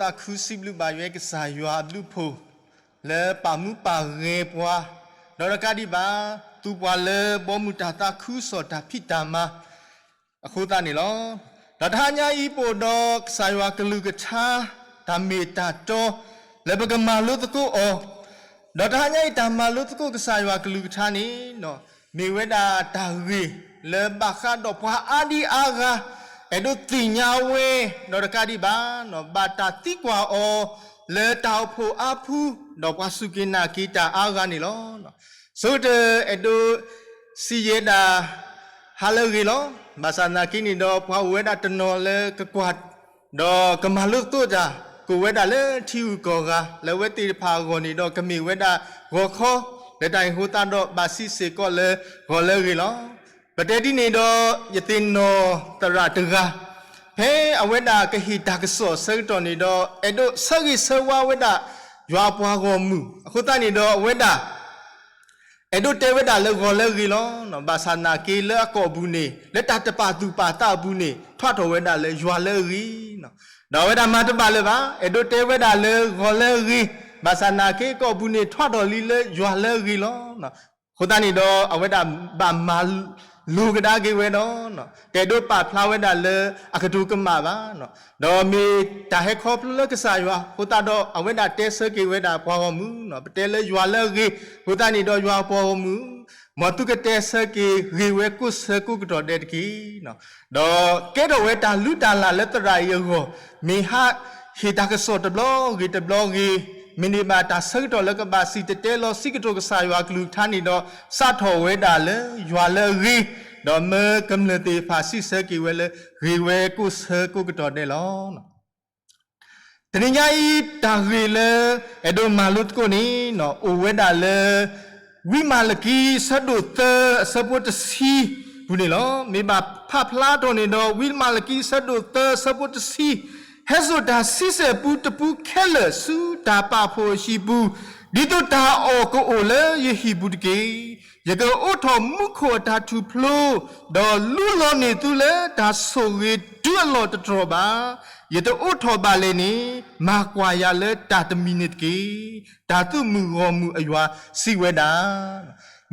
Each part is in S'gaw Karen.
သးခုစံးဘျုးဘၣ်ယွၤကစၢ်ယွၤအဘျုးအဖှိၣ် လၢပာ်မူပာ်ဂဲၤပှၤ, ဒီးတကးဒံးဘၣ် သူပှၤလၢဘီမုၢ်တၢ်သးခုကစီၣ်တၢ်ဖံးတၢ်မၤ အဃိသတးန့ၣ်လီၤ. ဒီးတဟါညါအံၤ ပအိၣ်ဒီးကစၢ်ယွၤကလုၢ်ကထါ တၢ်မ့ၢ်တၢ်တီ လၢပကမၤလိသကိးအီၤ, ဒီးတဟါညါအံၤတၢ်မၤလိသကိးကစၢ်ယွၤကလုၢ်ကထါန့ၣ် မ့ၢ်ဝဲဒၣ်တၢ်ဂ့ၢ်လၢဘၣ်ဃးဒီးပှၤအါဒံအါဂၤ အဲၣ်ဒိးသ့ၣ်ညါဝဲ, ဒီးတကးဒံးဘၣ် ဘၣ်တၢ်သံကွၢ်အီၤ လၢတၢ်အိၣ်ဖှိၣ်အါဖု ဒီးပှၤစူၢ်က့ၤနာ်က့ၤတၢ်အါဂၤန့ၣ်လီၤ. ဆိကတၢၢ်အဲၣ်ဒိးစံးယဲဒၣ် ဟါလၢအဂ့ၤလီၤ. ဘၣ်ဆၣ်သနာ်က့န့ၣ်ဒီး ပှၤအိၣ်ဝဲဒၣ်တနီၤလၢကကွၢ် ဒီးကမၤလိသကိးတၢ် ကအိၣ်ဝဲဒၣ်လၢထံဂုၤကီၢ်ဂၤ လၢအဝဲသ့ၣ်တဖၣ်အဂီၢ်န့ၣ်ဒီး ကမ့ၢ်ဝဲဒၣ်ဂီၤခီ, လၢတၢ်အံၤအဃိသတးဒီး ဘၣ်စံးစ့ၢ်ကီးလၢဂီၤလၢအဂ့ၤလီၤ. ပတဲဒ်န့ၣ်ဒီး ယသ့ၣ်နီၣ်သရၣ်တဂၤ ဖဲအဝဲဒၣ်ကဟ့ၣ်တၢ်ကစီၣ်အဆၢကတီၢ်န့ၣ်ဒီး အဲၣ်ဒိးဆၢဂ့ၤဆၢဝါဝဲဒၣ် ယွၤအပှၤဂီၢ်မုၢ် အဃိသတးန့ၣ်ဒီး အဝဲဒၣ် အဲၣ်ဒိးတဲဝဲဒၣ်လၢဂီၤလၢအဂ့ၤလီၤ. ဘၣ်ဆၣ်သနာ်က့လၢအကိာ်ပူၤန့ၣ် လၢတၢ်တပာ်သူၣ်ပာ်သးအပူၤန့ၣ် ထွဲထီၣ်ဝဲဒၣ်လၢယွၤလၢအဂ့ၤ, ဒီးအဝဲဒၣ်မၤတဘၣ်လၢၤဘၣ်, အဲၣ်ဒိးတဲဝဲဒၣ်လၢဂီၤလၢအဂ့ၤ, ဘၣ်ဆၣ်သနာ်က့ကိာ်ပူၤန့ၣ် ထွဲထီၣ်လံလၢယွၤလၢအဂ့ၤလီၤ. အဃိသတးန့ၣ်ဒီး အဝဲဒၣ်ဘၣ်မၤလိကဒါက့ၤဝဲဒီး တအဲၣ်ဒိးပာ်ဖျါဝဲဒၣ်လၢအကတိၤကမၣ်ဘၣ်, ဒီးမ့ၢ်တၢ်ဟဲခီဖျိလၢကစၢ်ယွၤအဃိသတးဒီး အဝဲဒၣ်တဲဆၢက့ၤဝဲဒၣ်ပှၤဂီၢ်မုၢ်, ပတဲလၢယွၤလၢအဂ့ၤအဃိသတးန့ၣ်ဒီး ယွၤအပှၤဂီၢ်မုၢ်, မ်သုကတဲဆၢက့ၤဂ့ၤဝဲကိးဆၢကိးကတီၢ်ဒဲးတက့ၢ်. ဒီးကဲထီၣ်ဝဲတၢ်လုၢ်တၢ်လၢ်လၢသရၣ်အံၤအဂီၢ်, မ့ၢ်ဟးဟ့ၣ်တၢ်ကစီၣ်တဘျီဂ့ၤတဘျီဂ့ၤ, မ့ၢ်န့ၢ်ဘၣ်တၢ်ဆၢကတီၢ်လၢကဘၣ်စံၣ်တဲၤတဲလီၤစံးကတိၤကစၢ်ယွၤအကလုၢ်ကထါန့ၣ်ဒီး စးထီၣ်ဝဲဒၣ်လၢယွၤလၢအဂ့ၤ, ဒီးမၢကမျၢၢ်သ့ၣ်တဖၣ်စံးဆၢက့ၤဝဲလၢ ဂ့ၤဝဲကိးဆၢကိးကတီၢ်ဒဲးလီၤ. တနံၤညါအံၤ တၢ်ဂ့ၢ်လၢအဲၣ်ဒိးမၤလိသကိးန့ၣ် အိၣ်ဝဲဒၣ်လၢ ဝံမၤလကံ အဆၢဒိၣ်သၢ အဆၢဖိတဆံပူၤန့ၣ်လီၤ. မ့ၢ်ဘၣ်ဖးဖျါထီၣ်န့ၣ်ဒီး ဝံမၤလကံ အဆၢဒိၣ်သၢ အဆၢဖိတဆံ, ဟဲစိာ်တၢ်ဆံဆဲၣ်ပူတပူခဲလၢာ်ဆူတၢ်ပာ်ဖှိၣ်အဟံၣ်ပူၤ, ဒ်သိးတၢ်အီၣ်ကအိၣ်လၢယဟံၣ်ပူၤတက့ၢ်. ယကအိးထီၣ်မူခိၣ်အတၢ်ထူၣ်ဖျိ, ဒီးလူလီၤန့ၢ်သုလၢတၢ်ဆိၣ်ဂ့ၤတုၤအလီၢ်တတြီၢ်ဘၣ်. ယတအိးထီၣ်ဘၣ်လဲၣ်န့ၣ်, မၤကွၢ်ယၤလၢတၢ်တမံၤန့ၣ်တက့ၢ်. တၢ်သူၣ်မုာ်ဂီၢ်မုာ်အယွၤစံးဝဲဒၣ်.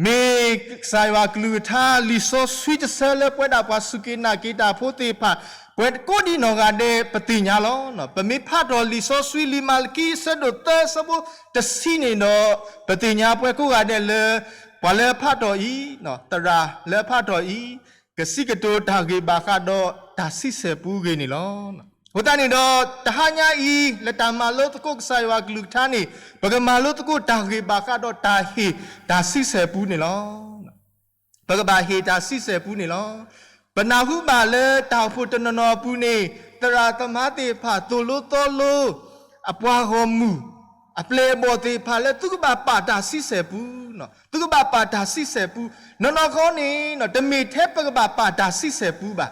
မ့ၢ်ကစၢ်ယွၤကလုၢ်ကထါ လံာ်စီဆှံတဆၢလၢပဝဲဒၣ်ပှၤစူၢ်က့ၤနာ်က့ၤတၢ်ဖိသ့ၣ်တဖၣ်, ပှၤကိးဒံးနီၢ်ဂၤဒဲး ပသ့ၣ်ညါလီၤ. ပမ့ၢ်ဖးထီၣ်လံာ်စီဆှံလံာ်မၤလကံ အဆၢဒိၣ်သၢ အဆၢဖိတဆံန့ၣ်ဒီး ပသ့ၣ်ညါပှၤကိးဂၤဒဲးလၢ ပှၤလၢအဖးထီၣ်အံၤ, သရၣ်လၢအဖးထီၣ်အံၤ, ကစံးကတိၤတၢ်ဂ့ၢ်ဘၣ်ဃးဒီးတၢ်ဆံဆဲၣ်ပူအဂ့ၢ်န့ၣ်လီၤ. အဃိသတးန့ၣ်ဒီး တဟါညါအံၤ လၢတၢ်မၤလိသကိးကစၢ်ယွၤကလုၢ်ကထါန့ၣ် ပကမၤလိသကိးတၢ်ဂ့ၢ်ဘၣ်ဃးဒီးတၢ်ဟ့ၣ်တၢ်ဆံဆဲၣ်ပူန့ၣ်လီၤ. ပကဘၣ်ဟ့ၣ်တၢ်ဆံဆဲၣ်ပူန့ၣ်လီၤ. ပနၢ်ဟူဘၣ်လၢတၢ်အိၣ်ဖှိၣ်တနီၤနီၤအပူၤန့ၣ် သရၣ်သမါသ့ၣ်တဖၣ်သိၣ်လိသီလိ အပှၤဂီၢ်မုၢ် အပျဲၢ်အဘီၣ်သ့ၣ်တဖၣ်လၢသုကဘၣ်ပာ်တၢ်ဆံဆဲၣ်ပူ, သုကဘၣ်ပာ်တၢ်ဆံဆဲၣ်ပူ, နီၢ်နီၢ်ဃီန့ၣ် တမ့ၢ်ထဲပကဘၣ်ပာ်တၢ်ဆံဆဲၣ်ပူဘၣ်.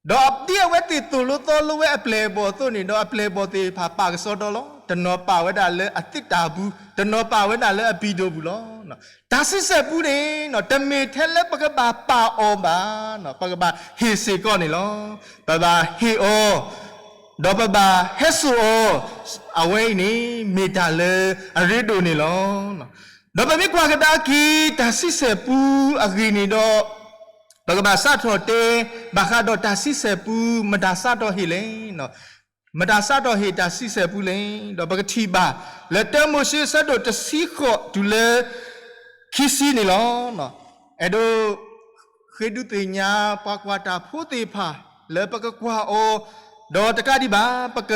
ဒီးဒ်အဝဲသ့ၣ်သိၣ်လိသီလိဝဲအပျဲၢ်အဘီၣ်အသိးန့ၣ်ဒီး အပျဲၢ်အဘီၣ်သ့ၣ်တဖၣ်ပာ်ကစီဒီလီၤ. တနီၤပာ်ဝဲဒၣ်လၢအသ့ၣ်တၢ်ပူၤ, တနီၤပာ်ဝဲဒၣ်လၢအပံၤဒိၣ်ပူၤလီၤ. တၢ်ဆံဆဲၣ်ပူန့ၣ် တမ့ၢ်ထဲလၢပကဘၣ်ပာ်အီၤဘၣ်, ပကဘၣ်ဟ့ၣ်စ့ၢ်ကီးန့ၣ်လီၤ. ပဘၣ်ဟ့ၣ်အီၤ, ဒီးပဘၣ်ဟဲစိာ်အီၤ, အဝဲအံၤန့ၣ် မ့ၢ်တၢ်လၢအရ့ဒိၣ်န့ၣ်လီၤ. ဒီးပမ့ၢ်ကွၢ်ကဒါက့ၤ တၢ်ဆံဆဲၣ်ပူအဂ့ၢ်န့ၣ်ဒီး ပကဘၣ်စးထီၣ်တဲ ဘၣ်ဃးဒီးတၢ်ဆံဆဲၣ်ပူ မတၤစးထီၣ်ဟ့ၣ်လဲၣ်. မတၤစးထီၣ်ဟ့ၣ်တၢ်ဆံဆဲၣ်ပူလဲၣ်. ဒီးပကထံၣ်ဘၣ်လၢတၢမိၤၡ့အဆၢဒိၣ်တဆံဃိးတုၤလၢ ခံဆံန့ၣ်လီၤ. အဲၣ်ဒိး ဃ့ဒုးသ့ၣ်ညါပှၤကွၢ်တၢ်ဖိသ့ၣ်တဖၣ် လၢပကကွၢ်အီၤ, ဒီးတကးဒံးဘၣ် ပက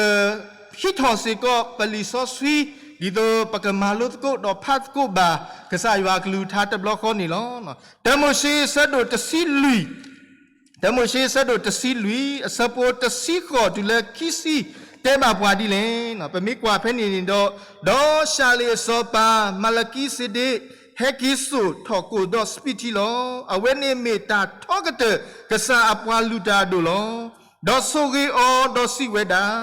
ဟံးထီၣ်စ့ၢ်ကီးပလံာ်စီဆှံ ဒ်သိးပကမၤလိသကိးဒီးဖးသကိးဘၣ် ကစၢ်ယွၤကလုၢ်ကထါတဘျီဃီန့ၣ်လီၤ. တၢမိၤၡ့အဆၢဒိၣ်တဆံလွံၢ်, တၢမိၤၡ့အဆၢဒိၣ်တဆံလွံၢ် အဆၢဖိတဆံဃိးတုၤလၢခံဆံ တဲဘၣ်ပှၤဒ်လဲၣ်. ပမ့ၢ်ကွၢ်ဖဲန့ၣ်န့ၣ်ဒီး, ဒီးၡၤလ့ၣ်အစီၤပၤ မၤလကံစ့ဒ့း ဟဲက့ၤစိာ်ထီၣ်ကိၣ်ဒီးစပံးထံလီၤ. အဝဲန့ၣ်မ့ၢ်တၢ်ထီကတၢၢ် ကစၢ်အပှၤလုၢ်တၢ်အဒိၣ်လီၤ. ဒီးဆိၣ်ဂ့ၤအီၤဒီးစံးဝဲဒၣ်,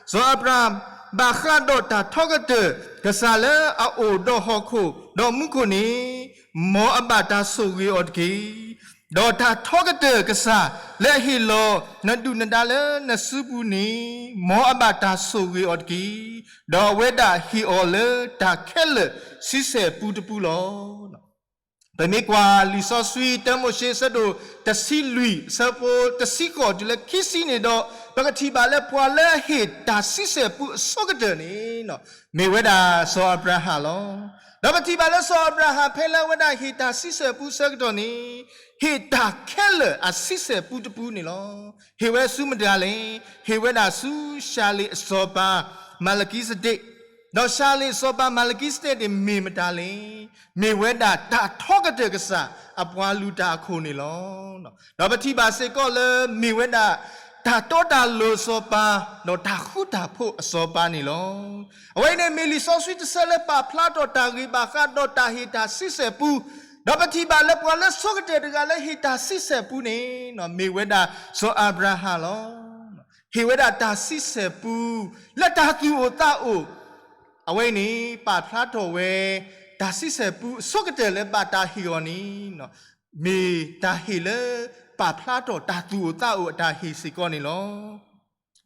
စီၤအၤဘြၤဟၣ်, ဘၣ်ဃးဒီးတၢ်ထီကတၢၢ် ကစၢ်လၢအအိၣ်ဒီးဟီၣ်ခိၣ်ဒီးမူခိၣ်န့ၣ်, မ်အဘၣ်တၢ်ဆိၣ်ဂ့ၤအီၤတက့ၢ်. ဒီးတၢ်ထီကတၢၢ်ကစၢ်လၢအဟ့ၣ်လီၤနဒုၣ်နဒါလၢနစုပူၤန့ၣ်, မ်အဘၣ်တၢ်ဆိၣ်ဂ့ၤအီၤတက့ၢ်. ဒီးအဝဲဒၣ်ဟ့ၣ်အီၤလၢတၢ်ခဲလၢာ်ဆံဆဲၣ်ပူတပူလီၤ. ပမ့ၢ်ကွၢ်လံာ်စီဆှံတၢမိၤၡ့အဆၢဒိၣ်တဆံလွံၢ်အဆၢဖိတဆံဃိးတုၤလၢခံဆံန့ၣ်ဒီး, ပကထံၣ်ဘၣ်လၢပှၤလၢအဟ့ၣ်တၢ်ဆံဆဲၣ်ပူအဆိကတၢၢ်န့ၣ် မ့ၢ်ဝဲဒၣ်စီၤအၤဘြၤဟၣ်လီၤ. ဒီးပထံၣ်ဘၣ်လၢစီၤအၤဘြၤဟၣ်ဖဲလၢအဝဲဒၣ်ဟ့ၣ်တၢ်ဆံဆဲၣ်ပူအဆၢကတီၢ်န့ၣ်, ဟ့ၣ်တၢ်ခဲလၢာ်အဆံဆဲၣ်ပူတပူန့ၣ်လီၤ. ဟ့ၣ်ဝဲဆူမတၤလဲၣ်, ဟ့ၣ်ဝဲဒၣ်ဆူၡၤလ့ၣ်အစီၤပၤမၤလကံစဒ့း, ဒီးၡၤလ့ၣ်အစီၤပၤမၤလကံစဒ့းန့ၣ်မ့ၢ်မတၤလဲၣ်, မ့ၢ်ဝဲဒၣ်တၢ်ထီကတၢၢ်ကစၢ်အပှၤလုၢ်တၢ်အခိၣ်န့ၣ်လီၤ. ဒီးပထံၣ်ဘၣ်စ့ၢ်ကီးလၢမ့ၢ်ဝဲဒၣ် တၢ်တီတၢ်လိၤအစီၤပၤ, ဒီးတၢ်ဃူတၢ်ဖိးအစီၤပၤန့ၣ်လီၤ. အဝဲအံၤန့ၣ်မ့ၢ်လံာ်စီဆှံတဆၢလၢပာ်ဖျါထီၣ်တၢ်ဂ့ၢ်ဘၣ်ဃးဒီးတၢ်ဟ့ၣ်တၢ်ဆံဆဲၣ်ပူ, ဒီးပထံၣ်ဘၣ်လၢပှၤလၢဆိကတၢၢ်တဂၤလၢဟ့ၣ်တၢ်ဆံဆဲၣ်ပူန့ၣ် မ့ၢ်ဝဲဒၣ်စီၤအၤဘြၤဟၣ်လီၤ. ဟ့ၣ်ဝဲဒၣ်တၢ်ဆံဆဲၣ်ပူ လၢတၢ်သူၣ်အိၣ်သးအိၣ်, အဝဲအံၤန့ၣ် ပာ်ဖျါထီၣ်ဝဲ တၢ်ဆံဆဲၣ်ပူအဆိကတၢၢ်လၢဘၣ်တၢ်ဟ့ၣ်အီၤန့ၣ် မ့ၢ်တၢ်ဟ့ၣ်လၢ ပာ်ဖျါထီၣ်တၢ်သူၣ်အိၣ်သးအိၣ်အတၢ်ဟ့ၣ်စ့ၢ်ကီးန့ၣ်လီၤ.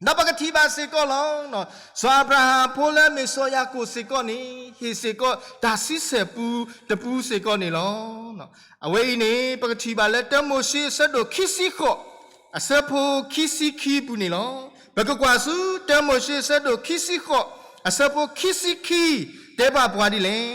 ဒီးပကထံၣ်ဘၣ်စ့ၢ်ကီးလီၤ. စီၤအၤဘြၤဟၣ်ဖိလၢအမ့ၢ်စီၤယၤကိာ်စ့ၢ်ကီးန့ၣ် ဟ့ၣ်စ့ၢ်ကီးတၢ်ဆံဆဲၣ်ပူတပူစ့ၢ်ကီးန့ၣ်လီၤ. အဝဲအံၤန့ၣ် ပကထံၣ်ဘၣ်လၢတၢမိၤၡ့အဆၢဒိၣ်ခံဆံဃိး အဆၢဖိခံဆံခံအပူၤန့ၣ်လီၤ. ပကကွၢ်ဆူတၢမိၤၡ့အဆၢဒိၣ်ခံဆံဃိး အဆၢဖိခံဆံခံ တဲဘၣ်ပှၤဒ်လဲၣ်,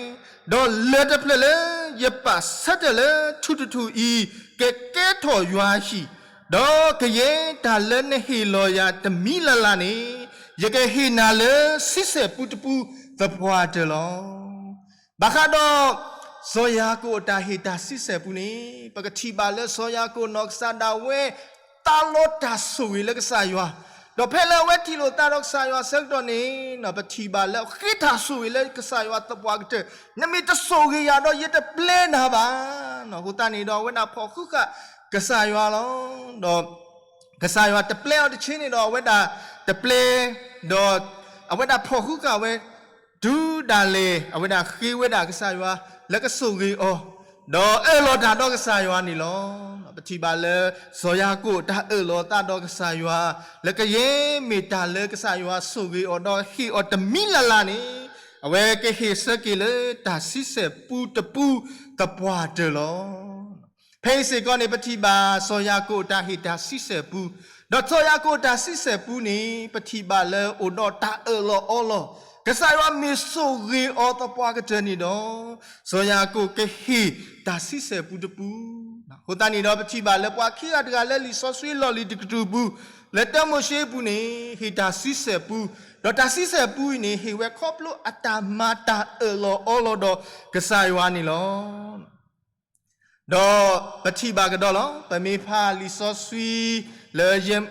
ဒီးလၢၢ်တဖျၢၣ်လၢယပာ်ဆၢထၢၣ်လၢထူၣ်တထူၣ်အံၤ ကကဲထီၣ်ယွၤဟံၣ်, ဒီးကယဲၢ်တၢ်လၢနဟ့ၣ်လီၤယၤတမံၤလၢ်လၢ်န့ၣ် ယကဟ့ၣ်နၤလၢဆံဆဲၣ်ပူတပူသပှၢ်တၢၢ်လီၤ. ဘၣ်ဃးဒီး စီၤယၤကိာ်အတၢ်ဟ့ၣ်တၢ်ဆံဆဲၣ်ပူန့ၣ် ပကထံၣ်ဘၣ်လၢစီၤယၤကိာ်နီၢ်ကစၢ်ဒၣ်ဝဲ သးလီတၢ်ဆိၣ်ဂ့ၤလၢကစၢ်ယွၤ, ဒီးဖဲလၢအဝဲထံၣ်လိာ်သးဒီးကစၢ်ယွၤအဆၢကတီၢ်န့ၣ် ပထံၣ်ဘၣ်လၢဃ့တၢ်ဆိၣ်ဂ့ၤလၢကစၢ်ယွၤသပှၢ်ကတၢၢ်, နမ့ၢ်တဆိၣ်ဂ့ၤယၤဒီးယတပျဲနၤဘၣ်. အဃိသတးန့ၣ်ဒီးအဝဲဒၣ်ဖီၣ်ဃုဃာ်ကစၢ်ယွၤလီၤ. ဒီး ကစၢ်ယွၤတပျဲအီၤတဆ့န့ၣ်ဒီး အဝဲဒၣ်တပျဲ, ဒီးအဝဲဒၣ်ဖီၣ်ဃုဃာ်ဝဲ တုၤဒၣ်လဲာ် အဝဲဒၣ်ဃ့ဝဲဒၣ်ကစၢ်ယွၤလၢကဆိၣ်ဂ့ၤအီၤ, ဒီးအၢၣ်လီၤတၢ်ဒီးကစၢ်ယွၤန့ၣ်လီၤ. ပထံၣ်ဘၣ်လၢ စီၤယၤကိာ်တၢ်အၢၣ်လီၤအသးဒီးကစၢ်ယွၤ လၢကယဲၢ်မ့ၢ်တၢ်လၢကစၢ်ယွၤဆိၣ်ဂ့ၤအီၤဒီးဟ့ၣ်အီၤတမံၤလၢ်လၢ်န့ၣ် အဝဲကဟ့ၣ်ဆၢက့ၤလၢတၢ်ဆံဆဲၣ်ပူတပူသပှၢ်တၢၢ်လီၤ. ဖဲအံၤစ့ၢ်ကီးန့ၣ် ပထံၣ်ဘၣ်စီၤယၤကိာ်တၢ်ဟ့ၣ်တၢ်ဆံဆဲၣ်ပူ, ဒီးစီၤယၤကိာ်တၢ်ဆံဆဲၣ်ပူန့ၣ် ပထံၣ်ဘၣ်လၢအိၣ်ဒီးတၢ်အၢၣ်လီၤအီလီၤ, ကစၢ်ယွၤမ့ၢ်ဆိၣ်ဂ့ၤအီၤသပှၢ်ကတၢၢ်န့ၣ်ဒီး စီၤယၤကိာ်ကဟ့ၣ်တၢ်ဆံဆဲၣ်ပူတပူ, အဃိသတးန့ၣ်ဒီး ပထံၣ်ဘၣ်လၢပှၤခံဂၤတဂၤလၢလံာ်စီဆှံလီၢ်လံၤတကတြူၢ်ပူၤ လၢတၢမိၤၡ့အပူၤန့ၣ် ဟ့ၣ်တၢ်ဆံဆဲၣ်ပူ, ဒီးတၢ်ဆံဆဲၣ်ပူအံၤန့ၣ် ဟ့ၣ်ဝဲခီဖျိအတၢ်မၤတၢ်အၢၣ်လီၤအီလီၤဒီးကစၢ်ယွၤန့ၣ်လီၤ. ဒီးပထံၣ်ဘၣ်ကဒီးလီၤ. ပမ့ၢ်ဖးလံာ်စီဆှံ လၢ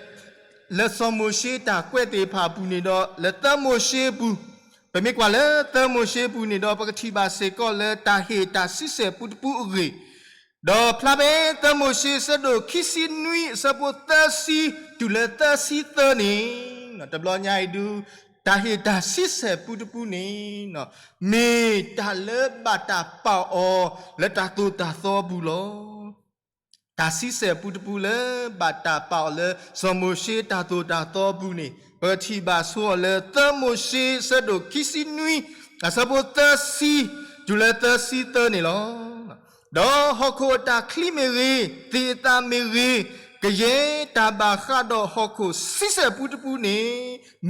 လၢစီၤမိၤၡ့တၢ်ကွဲးသ့ၣ်တဖၣ်အပူၤန့ၣ်ဒီး လၢသၢမိၤၡ့အပူၤ, ပမ့ၢ်ကွၢ်လၢသၢမိၤၡ့အပူၤန့ၣ်ဒီး ပကထံၣ်ဘၣ်စ့ၢ်ကီးလၢတၢ်ဟ့ၣ်တၢ်ဆံဆဲၣ်ပူတပူအဂ့ၢ်, ဒီးဖျါဖဲသၢမိၤၡ့အဆၢဒိၣ်ခံဆံနွံအဆၢဖိသၢဆံတုၤလၢသၢဆံသၢန့ၣ်, တဘျီညါအံၤဒုး တၢ်ဟ့ၣ်တၢ်ဆံဆဲၣ်ပူတပူန့ၣ် မ့ၢ်တၢ်လၢဘၣ်တၢ်ပာ်အီၤလၢတၢ်သိၣ်တၢ်သီအပူၤလီၤ. တၢ်ဆံဆဲၣ်ပူတပူလၢဘၣ်တၢ်ပာ်အီၤလၢ စီၤမိၤၡ့တၢ်သိၣ်တၢ်သီအပူၤန့ၣ် ပကထံၣ်ဘၣ်ဆိအီၤလၢသၢမိၤၡ့အဆၢဒိၣ်ခံဆံနွံ အဆၢဖိသၢဆံတုၤလၢသၢဆံသၢန့ၣ်လီၤ. ဒီးဟီၣ်ခိၣ်အတၢ်ချံမ့ၢ်ဂ့ၤ, သ့ၣ်အသးမ့ၢ်ဂ့ၤ, ကယဲၢ်တၢ်ဘၣ်ဃးဒီးဟီၣ်ခိၣ်ဆံဆဲၣ်ပူတပူန့ၣ်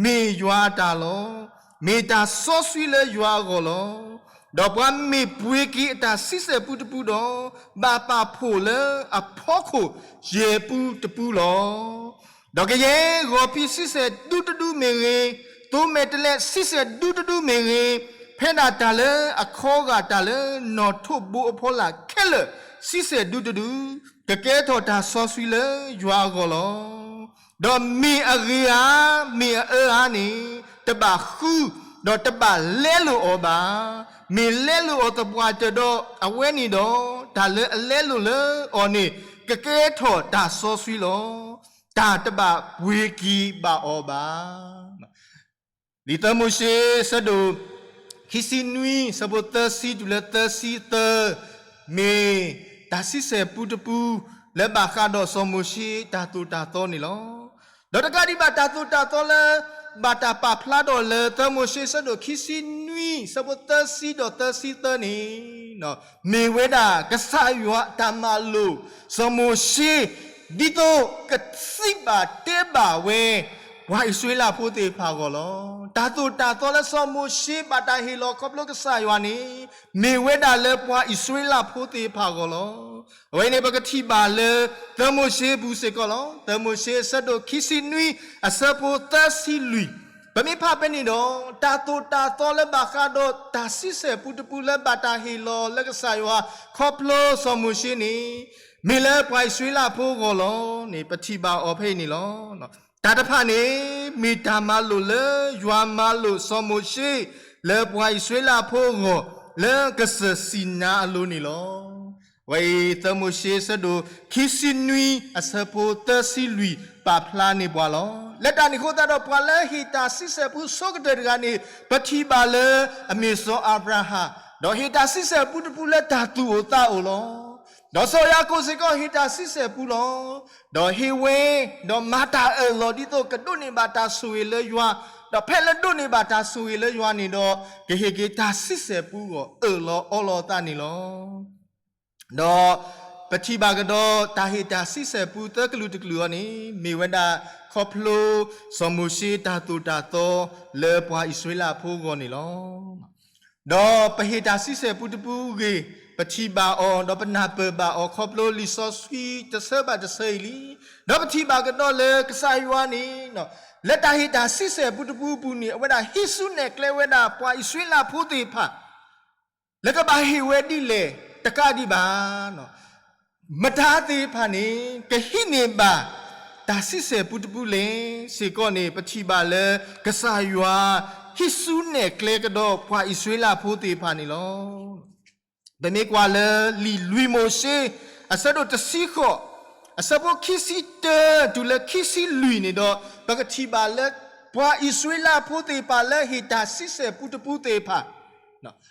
မ့ၢ်ယွၤအတၢ်လီၤ. မ့ၢ်တၢ်စီဆှံလၢယွၤအဂီၢ်လီၤ. ဒီးပှၤမ့ၢ်ပှ့ၤက့ၤအတၢ်ဆံဆဲၣ်ပူတပူဒီး, ဘၣ်ပာ်ဖှိၣ်လၢအဖီခိၣ်ယဲၢ်ပူတပူလီၤ. ဒီးကယဲၢ်ဂီၤဖံးဆံဆဲၣ်ဒူတဒူမ့ၢ်ဂ့ၤ, သိမဲာ်တဲးလဲးဆံဆဲၣ်ဒူတဒူမ့ၢ်ဂ့ၤ, ဖဲဒၣ်တၢ်လၢအခီဂာ်တၢ်လၢနီၣ်ထိးဘိအဖီလာ်ခဲလၢာ်ဆံဆဲၣ်ဒူတဒူ, ကကဲထီၣ်တၢ်စီဆှံလၢယွၤအဂီၢ်လီၤ. ဒီးမ့ၢ်အဂ့ၤဧါ, မ့ၢ်အအၢဧါန့ၣ် တဘၣ်ဃု, ဒီးတဘၣ်လဲလိာ်အီၤဘၣ်. မ့ၢ်လဲလိာ်အီၤသပှၢ်တၢၢ်ဒီးအဝဲန့ၣ်ဒီး, တၢ်လၢအလဲလိာ်လၢအီၤန့ၣ် ကကဲထီၣ်တၢ်စီဆှံလီၤ. တၢ်တဘၣ်ပှ့ၤက့ၤဘၣ်အီၤဘၣ်. လံာ်သၢမိၤၡ့ ဆၢဒိၣ်ခံဆံနွံ ဆၢဖိသၢဆံတုၤလၢသၢဆံသၢ, မ့ၢ်တၢ်ဆံဆဲၣ်ပူတပူ, လၢဘၣ်ဃးဒီးစီၤမိၤၡ့တၢ်သိၣ်တၢ်သီန့ၣ်လီၤ. ဒီးတကးဒံးဘၣ်တၢ်သိၣ်တၢ်သီလၢ ဘၣ်တၢ်ပာ်ဖျါထီၣ်လၢသၢမိၤၡ့အဆၢဒိၣ်ခံဆံနွံ အဆၢဖိသၢဆံဒီးသၢဆံသၢန့ၣ် မ့ၢ်ဝဲဒၣ်ကစၢ်ယွၤအတၢ်မၤလိာ်စီၤမိၤၡ့ ဒ်သိးကစံးဘၣ်တဲဘၣ်ဝဲ ပှၤအံၣ်စရ့လးဖိသ့ၣ်တဖၣ်အဂီၢ်လီၤ. တၢ်သိၣ်တၢ်သီလၢစီၤမိၤၡ့ဘၣ်တၢ်ဟ့ၣ်လီၤခီဖျိကစၢ်ယွၤန့ၣ် မ့ၢ်ဝဲဒၣ်လၢပှၤအံၣ်စရ့လးဖိသ့ၣ်တဖၣ်အဂီၢ်လီၤ. အဝဲအံၤန့ၣ် ပကထံၣ်ဘၣ်လၢ သၢမိၤၡ့အပူၤစ့ၢ်ကီးလီၤ. သၢမိၤၡ့အဆၢဒိၣ်ခံဆံနွံ အဆၢဖိသၢဆံလွံၢ်, ပမ့ၢ်ဖးဖဲန့ၣ်ဒီး တၢ်သိၣ်တၢ်သီလၢဘၣ်ဃးဒီးတၢ်ဆံဆဲၣ်ပူတပူလၢဘၣ်တၢ်ဟ့ၣ်လီၤလၢကစၢ်ယွၤခီဖျိစီၤမိၤၡ့န့ၣ် မ့ၢ်လၢပှၤအံၣ်စရ့လးဖိအဂီၢ်လီၤန့ၣ် ပထံၣ်ဘၣ်အီၤဖဲအံၤန့ၣ်လီၤ. တၢ်တဖၣ်န့ၣ် မ့ၢ်တၢ်မၤလိာ်လၢယွၤမၤလိာ်စီၤမိၤၡ့ လၢပှၤအံၣ်စရ့လးဖိအဂီၢ် လၢကစၢၢ်စံၤနါအလိၤန့ၣ်လီၤ. အဝဲအံၤ သၢမိၤၡ့အဆၢဒိၣ်ခံဆံနွံ အဆၢဖိသၢဆံလွံၢ် ပာ်ဖျါန့ၢ်ပှၤလီၤ. လၢတၢ်န့ၣ်အဃိသတးဒီး ပှၤလၢဟ့ၣ်တၢ်ဆံဆဲၣ်ပူဆိကတၢၢ်တဂၤန့ၣ် ပထံၣ်ဘၣ်လၢအမ့ၢ်စီၤအၤဘြၤဟၣ်, ဒီးဟ့ၣ်တၢ်ဆံဆဲၣ်ပူတပူလၢတၢ်သူၣ်အိၣ်သးအိၣ်လီၤ. ဒီးစီၤယၤကိာ်စ့ၢ်ကီးဟ့ၣ်တၢ်ဆံဆဲၣ်ပူလီၤ. ဒီးဟ့ၣ်ဝဲ, ဒီးမၤတၢ်အၢၣ်လီၤဒ်သိးကဒိးန့ၢ်ဘၣ်တၢ်ဆိၣ်ဂ့ၤလၢယွၤ, ဒီးဖဲလၢဒိးန့ၢ်ဘၣ်တၢ်ဆိၣ်ဂ့ၤလၢယွၤန့ၣ်ဒီး ကဟ့ၣ်က့ၤတၢ်ဆံဆဲၣ်ပူအဂီၢ် အၢၣ်လီၤအီလီၤအသးန့ၣ်လီၤ. ဒီးပထံၣ်ဘၣ်ကဒီးတၢ်ဟ့ၣ်တၢ်ဆံဆဲၣ်ပူသၢကလုာ်တကလုာ်အံၤန့ၣ် မ့ၢ်ဝဲဒၣ်ခီဖျိစီၤမိၤၡ့တၢ်သိၣ်တၢ်သီလၢပှၤအံၣ်စရ့လးဖိအဂီၢ်န့ၣ်လီၤ. ဒီးပဟ့ၣ်တၢ်ဆံဆဲၣ်ပူတပူအဂ့ၢ် ပထံၣ်ဘၣ်အီၤ ဒီးပနၢ်ပၢၢ်ဘၣ်အီၤခီဖျိလံာ်စီဆှံတဆၢဘၣ်တဆၢအံၤလံ. ဒီးပထံၣ်ဘၣ်ကဒီးလၢကစၢ်ယွၤန့ၣ် လၢတၢ်ဟ့ၣ်တၢ်ဆံဆဲၣ်ပူတပူအပူၤန့ၣ် အဝဲဒၣ်ဟံးစုနဲၣ်ကျဲဝဲဒၣ်ပှၤအံၣ်စရ့လးဖိသ့ၣ်တဖၣ် လၢကဘၣ်ဟ့ၣ်ဝဲဒ်လဲၣ်တကးဒံးဘၣ် မတၤသ့ၣ်တဖၣ်န့ၣ် ကဟံးန့ၢ်ဘၣ်တၢ်ဆံဆဲၣ်ပူတပူလဲၣ်စ့ၢ်ကီးန့ၣ် ပထံၣ်ဘၣ်လၢ ကစၢ်ယွၤဟံးစုနဲၣ်ကျဲကဒီးပှၤအံၣ်စရ့လးဖိသ့ၣ်တဖၣ်န့ၣ်လီၤ. ပမ့ၢ်ကွၢ်လၢလံာ်လွံၢ်မိၤၡ့ အဆၢဒိၣ်တဆံဃိး အဆၢဖိခံဆံတၢတုၤလၢခံဆံလွံၢ်န့ၣ်ဒီး ပကထံၣ်ဘၣ်လၢ ပှၤအံၣ်စရ့လးဖိသ့ၣ်တဖၣ်လၢဟ့ၣ်တၢ်ဆံဆဲၣ်ပူတပူသ့ၣ်တဖၣ်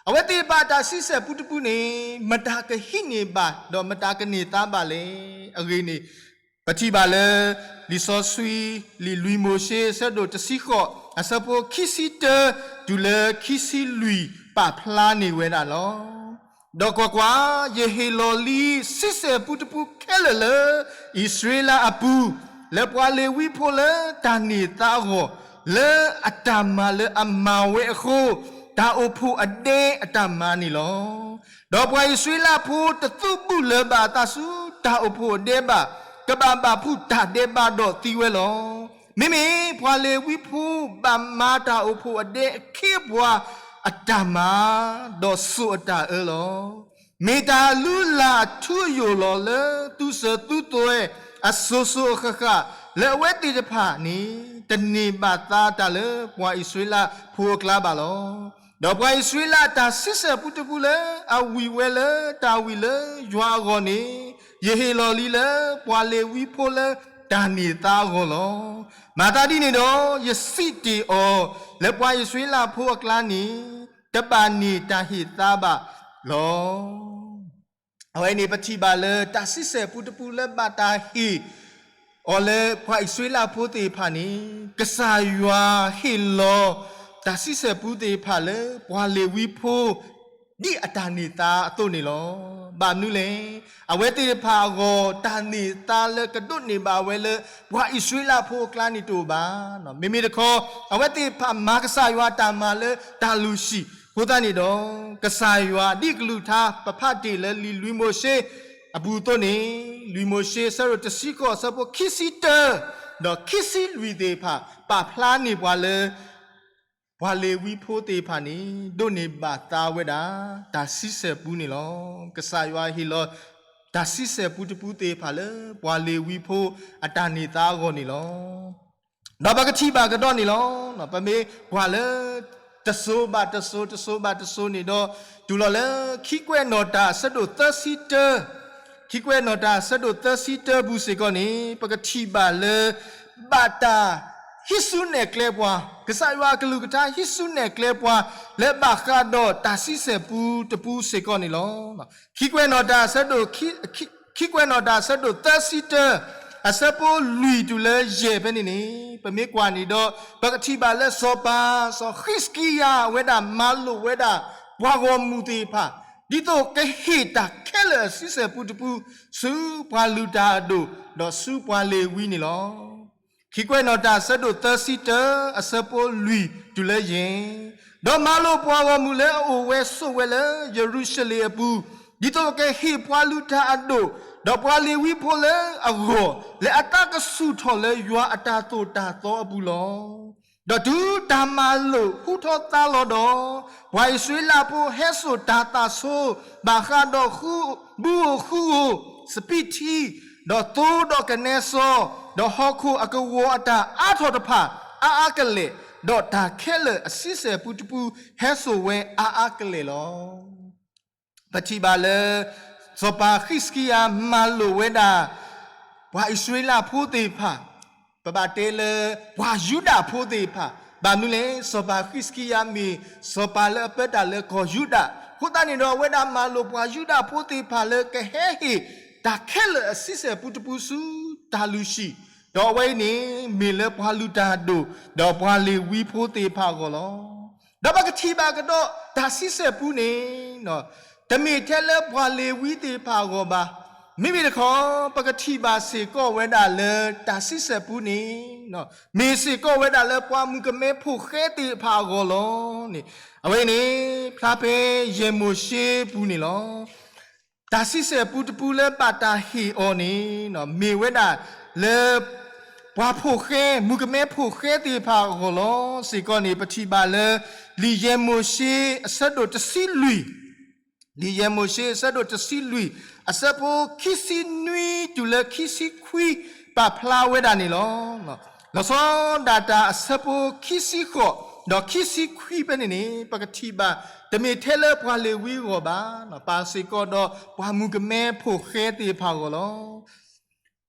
အဝဲသ့ၣ်တဖၣ်အတၢ်ဆံဆဲၣ်ပူတပူန့ၣ် မတၤကဟံးန့ၢ်ဘၣ် ဒီးမတၤကန့ၢ်သါဘၣ်လဲၣ်. အဂ့ၢ်န့ၣ် ပထံၣ်ဘၣ်လၢ လံာ်စီဆှံ လံာ်လွံၢ်မိၤၡ့ အဆၢဒိၣ်တဆံဃိး အဆၢဖိခံဆံတၢ တုၤလၢခံဆံလွံၢ် ပာ်ဖျါန့ၢ်ဝဲဒၣ်လီၤ. ဒီးကွၢ်ကွၢ်, ယဟ့ၣ်လီၤလံဆံဆဲၣ်ပူတပူခဲလၢာ်လၢ အံၣ်စရ့လးအပူၤ, လၢပှၤလ့ၤဝံဖိလၢတၢ်န့ၢ်သါအဂီၢ်, လၢအတၢ်မၤလၢအမၤဝဲအဃိ, တၢ်အိၣ်ဖှိၣ်အဒဲအတၢ်မၤန့ၣ်လီၤ. ဒီးပှၤအံၣ်စရ့လးဖိတသူၣ်ဘူၣ်လၢၤဘၣ်အသးဆူတၢ်အိၣ်ဖှိၣ်အဒဲဘၣ်, ကဘၣ်ဘၣ်ဖှူးတၢ်ဒဲးဘးဒီးသံဝဲလီၤ. မ့မ့ၢ်ပှၤလ့ၤဝံဖိဘၣ်မၤတၢ်အိၣ်ဖှိၣ်အဒဲအခ့အပှၤအတၢ်မၤ, ဒီးစိာ်အတၢ်အၢလီၤ. မ့ၢ်တၢ်အလုၢ်အလၢ်အထူအယိာ်လီၤလၢ သူစၢၤသူသွဲၣ်အစိၤစိၤအဃၣ်ဃၣ်, လၢအဝဲသ့ၣ်တဖၣ်န့ၣ် တန့ၢ်ဘၣ်သါတၢ်လၢပှၤအံၣ်စရ့လးဖိအကျါဘၣ်လီၤ. ဒီးပှၤအံၣ်စရ့လးအတၢ်ဆံဆဲၣ်ပူတပူလၢ အဝံၣ်ဝဲလၢတၢ်ဝံၣ်လၢယွၤအဂီၢ်န့ၣ် ယဟ့ၣ်လီၤလံလၢပှၤလ့ၤဝံဖိလၢတၢ်န့ၢ်သါအဂီၢ်လီၤ. မၤသးဒ်န့ၣ်ဒီး ယစံးတ့ၢ်အီၤလၢပှၤအံၣ်စရ့လးဖိအကျါန့ၣ် တဘၣ်န့ၢ်တၢ်ဟ့ၣ်သါဘၣ်လီၤ. အဝဲန့ၣ်ပထံၣ်ဘၣ်လၢတၢ်ဆံဆဲၣ်ပူတပူလၢဘၣ်တၢ်ဟ့ၣ်အီၤလၢပှၤအံၣ်စရ့လးဖိသ့ၣ်တဖၣ်န့ၣ် ကစၢ်ယွၤဟ့ၣ်လီၤတၢ်ဆံဆဲၣ်ပူသ့ၣ်တဖၣ်လၢပှၤလ့ၤဝံဖိ ဒ်အတၢ်န့ၢ်သါအသိးန့ၣ်လီၤ. ဘၣ်မနုၤလဲၣ်. အဝဲသ့ၣ်တဖၣ်အဂီၢ် တၢ်န့ၢ်သါလၢကဒိးန့ၢ်ဘၣ်ဝဲလၢပှၤအံၣ်စရ့လးဖိအကျါန့ၣ်တအိၣ်ဘၣ်. မ့မ့ၢ်တခီ အဝဲသ့ၣ်တဖၣ်မၤကစၢ်ယွၤတၢ်မၤလၢတၢ်လုၢ်ဟံၣ်အဃိသတးန့ၣ်ဒီး ကစၢ်ယွၤဒ်အကလုၢ်ကထါ ပဖးတ့ၢ်လၢလံာ်လွံၢ်မိၤၡ့အပူၤအသိးန့ၣ်, လွံၢ်မိၤၡ့အဆၢဒိၣ်တဆံဃိး အဆၢဖိခံဆံတၢ ဒီးခံဆံလွံၢ်သ့ၣ်တဖၣ် ပာ်ဖျါန့ၢ်ပှၤလၢ ပှၤလ့ၤဝံဖိသ့ၣ်တဖၣ်န့ၣ် ဒိးန့ၢ်ဘၣ်သါဝဲဒၣ် တၢ်ဆံဆဲၣ်ပူန့ၣ်လီၤ. ကစၢ်ယွၤဟ့ၣ်လီၤ တၢ်ဆံဆဲၣ်ပူတပူသ့ၣ်တဖၣ်လၢ ပှၤလ့ၤဝံဖိအတၢ်န့ၢ်သါအဂီၢ်န့ၣ်လီၤ. ဒီးပကထံၣ်ဘၣ်ကဒီးန့ၣ်လီၤ. ပမ့ၢ်ကွၢ်လၢ တစိၤဘၣ်တစိၤ တစိၤဘၣ်တစိၤန့ၣ်ဒီး တုၤလီၤလၢခံကွဲးနီၣ်တၢ်အဆၢဒိၣ်သၢဆံတၢ, ခံကွဲးနီၣ်တၢ်အဆၢဒိၣ်သၢဆံတၢပူၤစ့ၢ်ကီးန့ၣ် ပကထံၣ်ဘၣ်လၢ ဘၣ်တၢ်ဟံးစုနဲၣ်ကျဲပှၤ, ကစၢ်ယွၤအကလုၢ်ကထါဟံးစုနဲၣ်ကျဲပှၤ လၢဘၣ်ဃးဒီးတၢ်ဆံဆဲၣ်ပူတပူစ့ၢ်ကီးန့ၣ်လီၤ. ခံကွဲးနီၣ်တၢ်အဆၢဒိၣ်ခံ, ခံ, ခံကွဲးနီၣ်တၢ်အဆၢဒိၣ်သၢဆံတၢ အဆၢဖိလွံၢ်တုၤလၢယဲၢ်ဖဲန့ၣ်န့ၣ် ပမ့ၢ်ကွၢ်န့ၣ်ဒီး ပကထံၣ်ဘၣ်လၢစီၤပၤ စီၤဃံးစကံယၤဝဲဒၣ်မၤလိာ်ဝဲဒၣ် ပှၤဂီၢ်မုၢ်သ့ၣ်တဖၣ် ဒ်သိးကဟ့ၣ်တၢ်ခဲလၢာ်အဆံဆဲၣ်ပူတပူ ဆူပှၤလုၢ်တၢ်အဒိၣ် ဒီးဆူပှၤလ့ၤဝံန့ၣ်လီၤ. ခံကွဲးနီၣ်တၢ်အဆၢဒိၣ်သၢဆံတၢ အဆၢဖိလွံၢ်တုၤလၢယဲၢ်, ဒီးမၤလိာ်ပှၤဂီၢ်မုၢ်လၢအအိၣ်ဝဲဆိးဝဲလၢယရူၤၡလ့ၣ်အပူၤ, ဒ်သိးကဟ့ၣ်ပှၤလုၢ်တၢ်အဒိၣ်, ဒီးပှၤလ့ၤဝံဖိလၢအဂီၢ်, လၢအသးကဆူၣ်ထီၣ်လၢယွၤအတၢ်သိၣ်တၢ်သီအပူၤလီၤ. ဒီးတုၤတၢ်မၤလိာ်ဟူထီၣ်သါလီၤဒီး, ပှၤအံၣ်စရ့လးဖိဟဲစိာ်တၢ်သၣ်ဆိ, ဘၣ်ဃးဒီးဘုဧိၤဃုဧိၤ, စပံးထံ, ဒီးသိဒီးကနဲစီ, ဒီးဟီၣ်ခိၣ်အကဝီၤအတၢ်အါထီၣ်တဖၣ် အါအါကလဲာ်, ဒီးတၢ်ခဲလၢာ်အဆံဆဲၣ်ပူတပူ ဟဲစိာ်ဝဲအါအါကလဲာ်လီၤ. ပထံၣ်ဘၣ်လၢ စီၤပၤဃံးစကံယၤမၤလိာ်ဝဲဒၣ် ပှၤအံၣ်စရ့လးဖိသ့ၣ်တဖၣ်, ပဘၣ်တဲလၢ ပှၤယူဒၤဖိသ့ၣ်တဖၣ်, ဘၣ်မနုၤလဲၣ် စီၤပၤဃံးစကံယၤမ့ၢ် စီၤပၤလၢအပၢတၢ်လၢကီၢ်ယူဒၤ, အဃိသတးန့ၣ်ဒီး အဝဲဒၣ်မၤလိာ်ပှၤယူဒၤဖိသ့ၣ်တဖၣ်လၢကဟဲဟ့ၣ် တၢ်ခဲလၢာ်အဆံဆဲၣ်ပူတပူဆူတၢ်လုၢ်ဟံၣ်, ဒီးအဝဲအံၤန့ၣ် မ့ၢ်လၢပှၤလုၢ်တၢ်အဒိၣ် ဒီးပှၤလ့ၤဝံဖိသ့ၣ်တဖၣ်အဂီၢ်လီၤ. ဒီးပကထံၣ်ဘၣ်ကဒီးတၢ်ဆံဆဲၣ်ပူန့ၣ် တမ့ၢ်ထဲလၢပှၤလ့ၤဝံသ့ၣ်တဖၣ်အဂီၢ်ဘၣ်. မ့မ့ၢ်တခီ ပကထံၣ်ဘၣ်စ့ၢ်ကီးဝဲဒၣ်လၢတၢ်ဆံဆဲၣ်ပူန့ၣ် မ့ၢ်စ့ၢ်ကီးဝဲဒၣ်လၢပှၤမုၣ်ကမဲဖိဃဲသ့ၣ်တဖၣ်အဂီၢ်လီၤန့ၣ်, အဝဲန့ၣ် ဖျါဖဲယဲၢ်မိၤၡ့ပူၤန့ၣ်လီၤ. တၢ်ဆံဆဲၣ်ပူတပူလၢဘၣ်တၢ်ဟ့ၣ်အီၤန့ၣ် မ့ၢ်ဝဲဒၣ်လၢ ပှၤဖိဃဲ, မုၣ်ကမဲဖိဃဲသ့ၣ်တဖၣ်အဂီၢ်လီၤ. စ့ၢ်ကီးန့ၣ် ပထံၣ်ဘၣ်လၢ လံာ်ယဲၢ်မိၤၡ့အဆၢဒိၣ်တဆံလွံၢ်, လံာ်ယဲၢ်မိၤၡ့အဆၢဒိၣ်တဆံလွံၢ် အဆၢဖိခံဆံနွံတုၤလၢခံဆံခွံ ပာ်ဖျါဝဲဒၣ်န့ၣ်လီၤ. လီၤဆီဒၣ်တၢ်အဆၢဖိခံဆံဃိး ဒီးခံဆံခွံဖဲန့ၣ်န့ၣ် ပကထံၣ်ဘၣ် တမ့ၢ်ထဲလၢပှၤလ့ၤဝံအဂီၢ်ဘၣ်, ပာ်စ့ၢ်ကီးဒီးပှၤမုၣ်ကမဲဖိဃဲသ့ၣ်တဖၣ်အဂီၢ်လီၤ.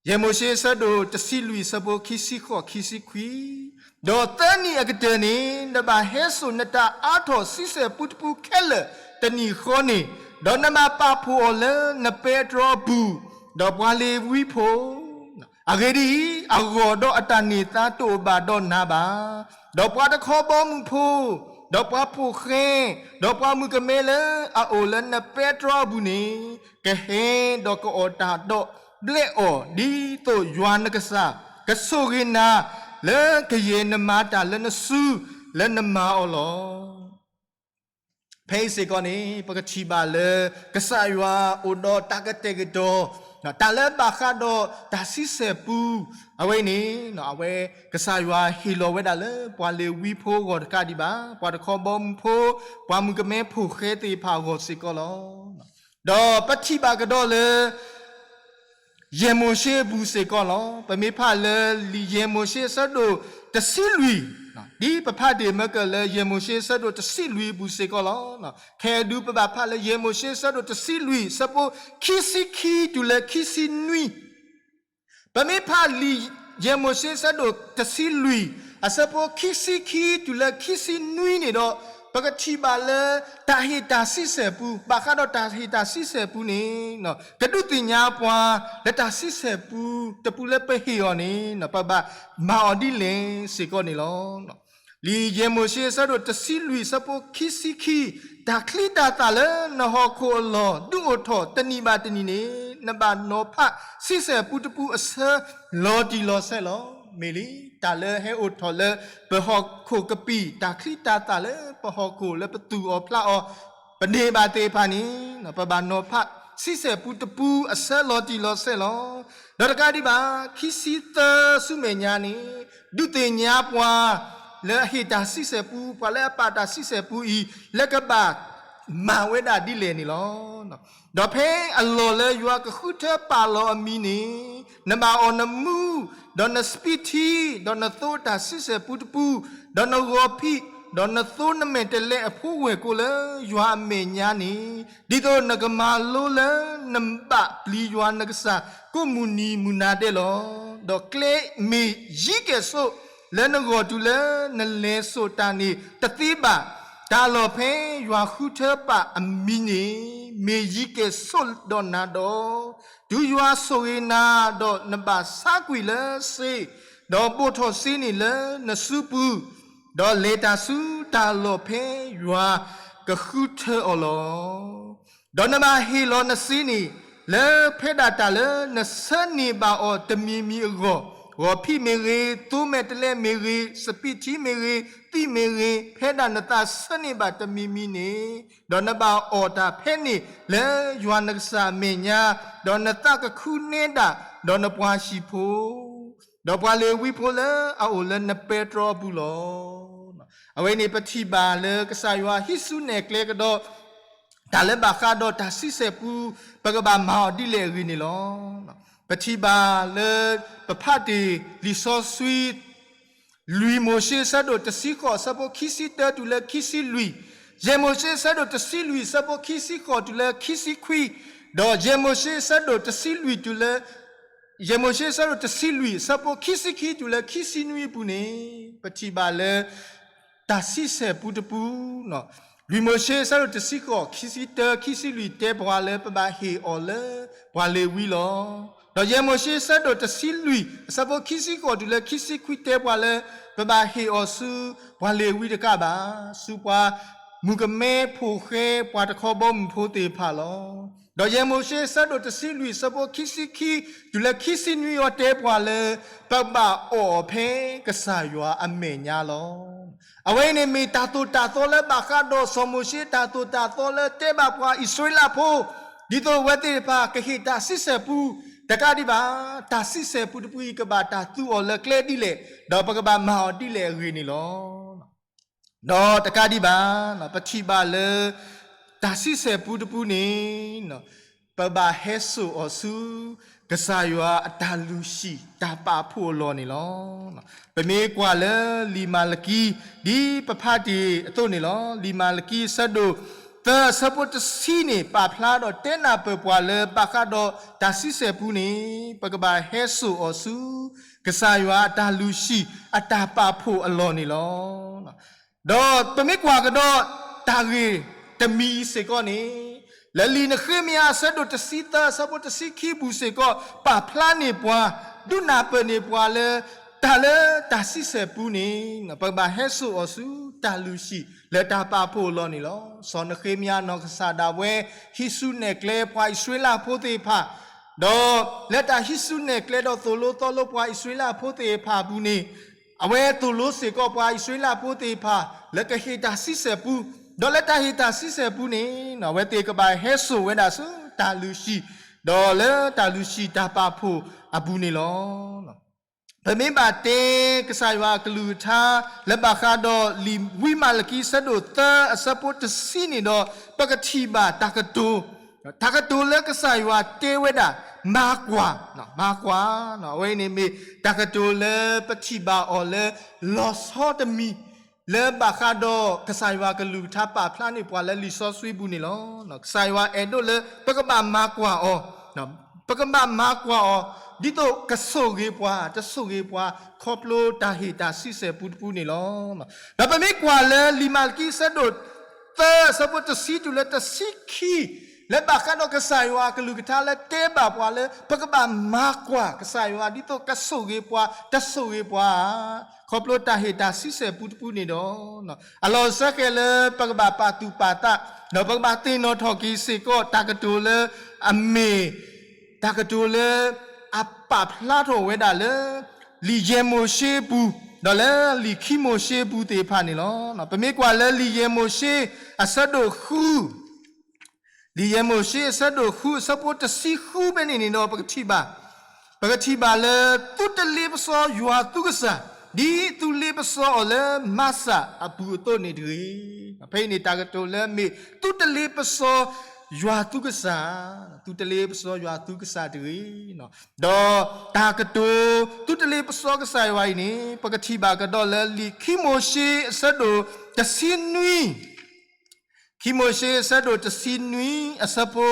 ယဲၢ်မိၤၡ့အဆၢဒိၣ်တဆံလွံၢ် အဆၢဖိခံဆံဃိး ခံဆံခွံ, ဒီးသၢနံၣ်အကတၢၢ်န့ၣ် နဘၣ်ဟဲစိာ်နတၢ်အါထီၣ်ဆံဆဲၣ်ပူတပူခဲလၢာ်တနံၣ်ဃီန့ၣ်, ဒီးနဘၣ်ပာ်ဖှိၣ်အီၤလၢနပဲတြီအပူၤ, ဒီးပှၤလ့ၤဝံဖိ အဂ့ၢ်ဒ်အံၤ, အဂီၢ်ဒီးအတၢ်န့ၢ်သါတအိၣ်ဘၣ်ဒီးနၤဘၣ်. ဒီးပှၤတခီဘီမုၢ်ဖိ, ဒီးပှၤဖိဃဲ, ဒီးပှၤမုၣ်ကမဲလၢအအိၣ်လၢနပဲတြီအပူၤန့ၣ်, ကဟဲဒီးကအီၣ်တၢ်ဒီးဘျဲးအီၣ်, ဒ်သိးယွၤနကစၢ် ကဆိၣ်ဂ့ၤနၤ လၢကယဲၢ်နမၤတၢ်လၢနစုလၢနမၤအီၤလီၤ. ဖဲအံၤစ့ၢ်ကီးန့ၣ် ပကထံၣ်ဘၣ်လၢ ကစၢ်ယွၤအိၣ်ဒီးတၢ်ကတဲာ်ကတီၤ တၢ်လၢဘၣ်ဃးဒီးတၢ်ဆံဆဲၣ်ပူ, အဝဲန့ၣ် အဝဲကစၢ်ယွၤဟ့ၣ်လီၤဝဲဒၣ်လၢပှၤလ့ၤဝံဖိအဂီၢ်တကးဒံးဘၣ်, ပှၤတခီဘီမုၢ်ဖိ, ပှၤမုၣ်ကမဲဖိဃဲသ့ၣ်တဖၣ်အဂီၢ်စ့ၢ်ကီးလီၤ. ဒီးပထံၣ်ဘၣ်ကဒီးလၢ ယဲၢ်မိၤၡ့အပူၤစ့ၢ်ကီးလီၤ. ပမ့ၢ်ဖးလၢလံာ်ယဲၢ်မိၤၡ့အဆၢဒိၣ်တဆံလွံၢ်, ဒ်ပဖးတ့ၢ်မၢကၢၢ်လၢယဲၢ်မိၤၡ့အဆၢဒိၣ်တဆံလွံၢ်အပူၤစ့ၢ်ကီးလီၤ. ခဲအံၤဒုးပဘၣ်ဖးလၢယဲၢ်မိၤၡ့အဆၢဒိၣ်တဆံလွံၢ် အဆၢဖိခံဆံခံတုၤလၢခံဆံနွံ, ပမ့ၢ်ဖးလံာ်ယဲၢ်မိၤၡ့အဆၢဒိၣ်တဆံလွံၢ် အဆၢဖိခံဆံခံတုၤလၢခံဆံနွံန့ၣ်ဒီး, ပကထံၣ်ဘၣ်လၢ တၢ်ဟ့ၣ်တၢ်ဆံဆဲၣ်ပူ, ဘၣ်ဃးဒီးတၢ်ဟ့ၣ်တၢ်ဆံဆဲၣ်ပူန့ၣ် ကဒုးသ့ၣ်ညါပှၤ လၢတၢ်ဆံဆဲၣ်ပူတပူလၢပဟ့ၣ်အီၤန့ၣ် ပဘၣ်မၤအီၤဒ်လဲၣ်စ့ၢ်ကီးန့ၣ်လီၤ. လံာ်ယဲၢ်မိၤၡ့အဆၢဒိၣ်တဆံလွံၢ် အဆၢဖိခံဆံခံ, တၢ်ချံတၢ်သၣ်လၢနဟီၣ်ခိၣ်အလီၢ်ဒုးအိၣ်ထီၣ်တနံၣ်ဘၣ်တနံၣ်န့ၣ်, နဘၣ်နီၤဖးဆံဆဲၣ်ပူတပူအဆၢလီၤတံၢ်လီၤဆဲးလီၤ. မ့ၢ်လံ, တၢ်လၢဟဲအိၣ်ထီၣ်လၢပဟီၣ်ခိၣ်ကပံာ်, တၢ်ချံတၢ်သၣ်လၢပဟီၣ်ခိၣ်လၢပသူၣ်အီၤဖျးအီၤ ပန့ၢ်ဘၣ်သ့ၣ်တဖၣ်န့ၣ် ပဘၣ်နီၤဖးဆံဆဲၣ်ပူတပူအဆၢလီၤတံၢ်လီၤဆဲးလီၤ. ဒီးတကးဒံးဘၣ် ခံဆံသၢဆူမဲာ်ညါန့ၣ် ဒုးသ့ၣ်ညါပှၤ လၢအဟ့ၣ်တၢ်ဆံဆဲၣ်ပူ, ပှၤလၢအပာ်တၢ်ဆံဆဲၣ်ပူအံၤ လၢကဘၣ်မၤဝဲဒၣ်ဒ်လဲၣ်န့ၣ်လီၤ. ဒီးဖဲအလီၢ်လၢယွၤကဃုထၢပာ်လီၤအမံၤန့ၣ်, နဘၣ်အီၣ်နမူ, ဒီးနစပံးထံ, ဒီးနသိတၢ်ဆံဆဲၣ်ပူတပူ, ဒီးနဂီၤဖံး, ဒီးနသိနမဲာ်တဲးလဲးအဖိဝဲၢ်ကိာ်လၢယွၤအမဲာ်ညါန့ၣ်, ဒ်သိးနကမၤလိလၢနဘၣ်ပျံၤယွၤနကစၢ်ကိးမုၢ်နံၤမုၢ်နၤဒဲးလီၤ. ဒီးကျဲမ့ၢ်ယံၤကဲၣ်ဆိး လၢနဂီၢ်တုၤလၢနလဲၤစိာ်တၢ်န့ၣ်တသ့ဘၣ်. တၢ်လီၢ်ဖဲယွၤဃုထၢပာ်အမံၤန့ၣ် မ့ၢ်ယံၤကဲၣ်ဆိးဒီးနၤဒီး, တုၤယွၤဆိၣ်ဂ့ၤနၤဒီး နဘၣ်ဆါကွံာ်လၢစ့, ဒီးဘိးထီၣ်စ့န့ၣ်လၢနစုပူၤ, ဒီးလဲၤတၢ်ဆူတၢ်လီၢ်ဖဲယွၤကဃုထၢအီၤလီၤ. ဒီးနဘၣ်ဟ့ၣ်လီၤနစ့န့ၣ် လၢဖဲဒၣ်တၢ်လၢနဆၢန့ၢ်ဘၣ်အီၤတမံၤမံၤအဂီၢ်, ဂီၤဖံးမ့ၢ်ဂ့ၤ, သိမဲာ်တဲးလဲးမ့ၢ်ဂ့ၤ, စပံးထံမ့ၢ်ဂ့ၤ, သံးမ့ၢ်ဂ့ၤ, ဖဲဒၣ်နသးဆၢန့ၢ်ဘၣ်တမံၤမံၤန့ၣ်, ဒီးနဘၣ်အီၣ်တၢ်ဖဲန့ၣ်လၢယွၤနကစၢ်အမဲာ်ညါ, ဒီးနသးကခုနဲဒၣ်, ဒီးနပှၤဟံၣ်ဖိ ဒီးပှၤလ့ၤဝံဖိလၢအအိၣ်လၢနပဲတြီအပူၤလီၤ. အဝဲန့ၣ်ပထံၣ်ဘၣ်လၢကစၢ်ယွၤဟံးစုနဲၣ်ကျဲကဒီး တၢ်လၢဘၣ်ဃးဒီးတၢ်ဆံဆဲၣ်ပူ ပကဘၣ်မၤအီၤဒ်လဲၣ်အဂ့ၢ်န့ၣ်လီၤ. ပထံၣ်ဘၣ်လၢ ပဖးတ့ၢ်လံာ်စီဆှံ လွံၢ်မိၤၡ့အဆၢဒိၣ်တဆံဃိး အဆၢဖိခံဆံတၢတုၤလၢခံဆံလွံၢ်, ယဲၢ်မိၤၡ့အဆၢဒိၣ်တဆံလွံၢ် အဆၢဖိခံဆံဃိးတုၤလၢခံဆံခွံ, ဒီးယဲၢ်မိၤၡ့အဆၢဒိၣ်တဆံလွံၢ်တုၤလၢ ယဲၢ်မိၤၡ့အဆၢဒိၣ်တဆံလွံၢ် အဆၢဖိခံဆံခံတုၤလၢခံဆံနွံအပူၤန့ၣ်, ပထံၣ်ဘၣ်လၢ တၢ်ဆံဆဲၣ်ပူတပူ, လွံၢ်မိၤၡ့အဆၢဒိၣ်တဆံဃိး ခံဆံတၢ ခံဆံလွံၢ် တဲပှၤလၢပဘၣ်ဟ့ၣ်အီၤလၢပှၤလ့ၤဝံလီၤ. ဒီးယဲၢ်မိၤၡ့အဆၢဒိၣ်တဆံလွံၢ် အဆၢဖိခံဆံဃိးတုၤလၢခံဆံခွံ တဲပှၤလၢ ပဘၣ်ဟ့ၣ်အီၤဆူပှၤလ့ၤဝံတကးဘၣ်, ဆူပှၤမုၣ်ကမဲဖိဃဲ ပှၤတခီဘီမုၢ်ဖိသ့ၣ်တဖၣ်လီၤ. ဒီးယဲၢ်မိၤၡ့အဆၢဒိၣ်တဆံလွံၢ် အဆၢဖိခံဆံခံတုၤလၢခံဆံနွံအံၤတဲပှၤလၢ ပဘၣ်အီၣ်အီၤဖဲကစၢ်ယွၤအမဲာ်ညါလီၤ. အဝဲအံၤန့ၣ်မ့ၢ်တၢ်သိၣ်တၢ်သီလၢဘၣ်ဃးဒီးစီၤမိၤၡ့ တၢ်သိၣ်တၢ်သီလၢတဲဘၣ်ပှၤအံၣ်စရ့လးဖိ, ဒ်သိးအဝဲသ့ၣ်တဖၣ်ကဟ့ၣ်တၢ်ဆံဆဲၣ်ပူ, တကးဒံးဘၣ် တၢ်ဆံဆဲၣ်ပူတပူအံၤ ကဘၣ်တၢ်သူအီၤလၢကျဲဒ်လဲၣ်, ဒီးပကဘၣ်မၤအီၤဒ်လဲၣ်အဂ့ၢ်န့ၣ်လီၤ. ဒီးတကးဒံးဘၣ် ပထံၣ်ဘၣ်လၢ တၢ်ဆံဆဲၣ်ပူတပူန့ၣ် ပဘၣ်ဟဲစိာ်အီၤဆူ ကစၢ်ယွၤအတၢ်လုၢ်ဟံၣ် တၢ်ပာ်ဖှိၣ်အလီၢ်န့ၣ်လီၤ. ပမ့ၢ်ကွၢ်လၢလံာ်မၤလကံ ဒ်ပဖးတ့ၢ်အသိးန့ၣ်လီၤ. လံာ်မၤလကံအဆၢဒိၣ်သၢ အဆၢဖိတဆံန့ၣ် ပာ်ဖျါဒီးတဲနၢ်ပၢၢ်ပှၤလၢဘၣ်ဃးဒီးတၢ်ဆံဆဲၣ်ပူန့ၣ် ပကဘၣ်ဟဲစိာ်အီၤဆူ ကစၢ်ယွၤအတၢ်လုၢ်ဟံၣ် အတၢ်ပာ်ဖှိၣ်အလီၢ်န့ၣ်လီၤ. ဒီးပမ့ၢ်ကွၢ်ကဒီးတၢ်ဂ့ၢ်တမံၤအံၤစ့ၢ်ကီးန့ၣ်, လၢလံာ်နဃ့မယၤအဆၢဒိၣ်တဆံသၢ အဆၢဖိတဆံခံပူၤစ့ၢ်ကီး ပာ်ဖျါန့ၢ်ပှၤ, ဒုးနၢ်ပၢၢ်န့ၢ်ပှၤလၢ တၢ်လၢတၢ်ဆံဆဲၣ်ပူန့ၣ် ပကဘၣ်ဟဲစိာ်အီၤဆူတၢ်လုၢ်ဟံၣ်လၢတၢ်ပာ်ဖှိၣ်အလီၢ်န့ၣ်လီၤ. စီၤနဃ့မယၤနီၢ်ကစၢ်ဒၣ်ဝဲ ဟံးစုနဲၣ်ကျဲပှၤအံၣ်စရ့လးဖိသ့ၣ်တဖၣ်, ဒီးလၢတၢ်ဟံးစုနဲၣ်ကျဲဒီးသိၣ်လိသီလိပှၤအံၣ်စရ့လးဖိသ့ၣ်တဖၣ်အပူၤန့ၣ်, အဝဲသိၣ်လိစ့ၢ်ကီးပှၤအံၣ်စရ့လးဖိသ့ၣ်တဖၣ် လၢကဟ့ၣ်တၢ်ဆံဆဲၣ်ပူ, ဒီးလၢတၢ်ဟ့ၣ်တၢ်ဆံဆဲၣ်ပူန့ၣ် အဝဲသ့ၣ်ကဘၣ်ဟဲစိာ်ဝဲဒၣ်ဆူတၢ်လုၢ်ဟံၣ်, ဒီးလၢတၢ်လုၢ်ဟံၣ်တၢ်ပာ်ဖှိၣ်အပူၤန့ၣ်လီၤ. ပမ့ၢ်ဘၣ်တဲကစၢ်ယွၤအကလုၢ်ကထါ လၢဘၣ်ဃးဒီးလံာ်ဝံမၤလကံအဆၢဒိၣ်သၢ အဆၢဖိတဆံန့ၣ်ဒီး ပကထံၣ်ဘၣ်တၢ်ကတိၤ, တၢ်ကတိၤလၢကစၢ်ယွၤတဲဝဲဒၣ် မၤကွၢ်, မၤကွၢ်, အဝဲအံၤန့ၣ်မ့ၢ်တၢ်ကတိၤလၢပထံၣ်ဘၣ်အီၤလၢ လီၤဆီတမံၤ လၢဘၣ်ဃးဒီးကစၢ်ယွၤကလုၢ်ကထါပာ်ဖျါန့ၢ်ပှၤလၢလံာ်စီဆှံပူၤန့ၣ်လီၤ. ကစၢ်ယွၤအဲၣ်ဒိးလၢပကဘၣ်မၤကွၢ်အီၤ, ပကဘၣ်မၤကွၢ်အီၤ ဒ်သိးကဆိၣ်ဂ့ၤပှၤ တဆိၣ်ဂ့ၤပှၤ ခီဖျိတၢ်ဟ့ၣ်တၢ်ဆံဆဲၣ်ပူတပူန့ၣ်လီၤ. ဒီးပမ့ၢ်ကွၢ်လၢလံာ်မၤလကံအဆၢဒိၣ်သၢ အဆၢဖိတဆံတုၤလၢတဆံခံ လၢဘၣ်ဃးဒီးကစၢ်ယွၤအကလုၢ်ကထါလၢတဲဘၣ်ပှၤလၢ ပကဘၣ်မၤကွၢ်ကစၢ်ယွၤ ဒ်သိးကဆိၣ်ဂ့ၤပှၤ တဆိၣ်ဂ့ၤပှၤဧါ, ခီဖျိတၢ်ဟ့ၣ်တၢ်ဆံဆဲၣ်ပူတပူန့ၣ်ဒီး အလီၢ်စၢဃဲၤလၢပကဘၣ်ပာ်သူၣ်ပာ်သး, ဒီးပကဘၣ်သ့ၣ်နီၣ်ထီၣ်က့ၤစ့ၢ်ကီး တၢ်ကတိၤလၢအမ့ၢ် တၢ်ကတိၤလၢအပာ်ဖျါထီၣ်ဝဲဒၣ်လၢ လံာ်ယဲၢ်မိၤၡ့အပူၤ, ဒီးလၢလံာ်ခံမိၤၡ့အပူၤသ့ၣ်တဖၣ်န့ၣ်လီၤ. ပမ့ၢ်ကွၢ်လၢလံာ်ယဲၢ်မိၤၡ့အဆၢဒိၣ်ဃု လံာ်ယဲၢ်မိၤၡ့အဆၢဒိၣ်ဃု အဆၢဖိတဆံဃုဖဲန့ၣ်န့ၣ်ဒီး ပကထံၣ်ဘၣ်, ပကထံၣ်ဘၣ်လၢ သုတလ့ပစီယွၤသုကစၢ်, ဒ်သုလ့ပစီအီၤလၢမၤစၢ်အပူၤအသိးန့ၣ်တဂ့ၤ. ဖဲအံၤန့ၣ် တၢ်ကတိၤလၢမ့ၢ် သုတလ့ပစီယွၤသုကစၢ်, သုတလ့ပစီယွၤသုကစၢ်တဂ့ၤ. ဒီးတၢ်ကတိၤ သုတလ့ပစီကစၢ်ယွၤအံၤန့ၣ် ပကထံၣ်ဘၣ်ကဒီးလၢလံာ်ခံမိၤၡ့အဆၢဒိၣ်တဆံနွံ ခံမိၤၡ့အဆၢဒိၣ်တဆံနွံ အဆၢဖိ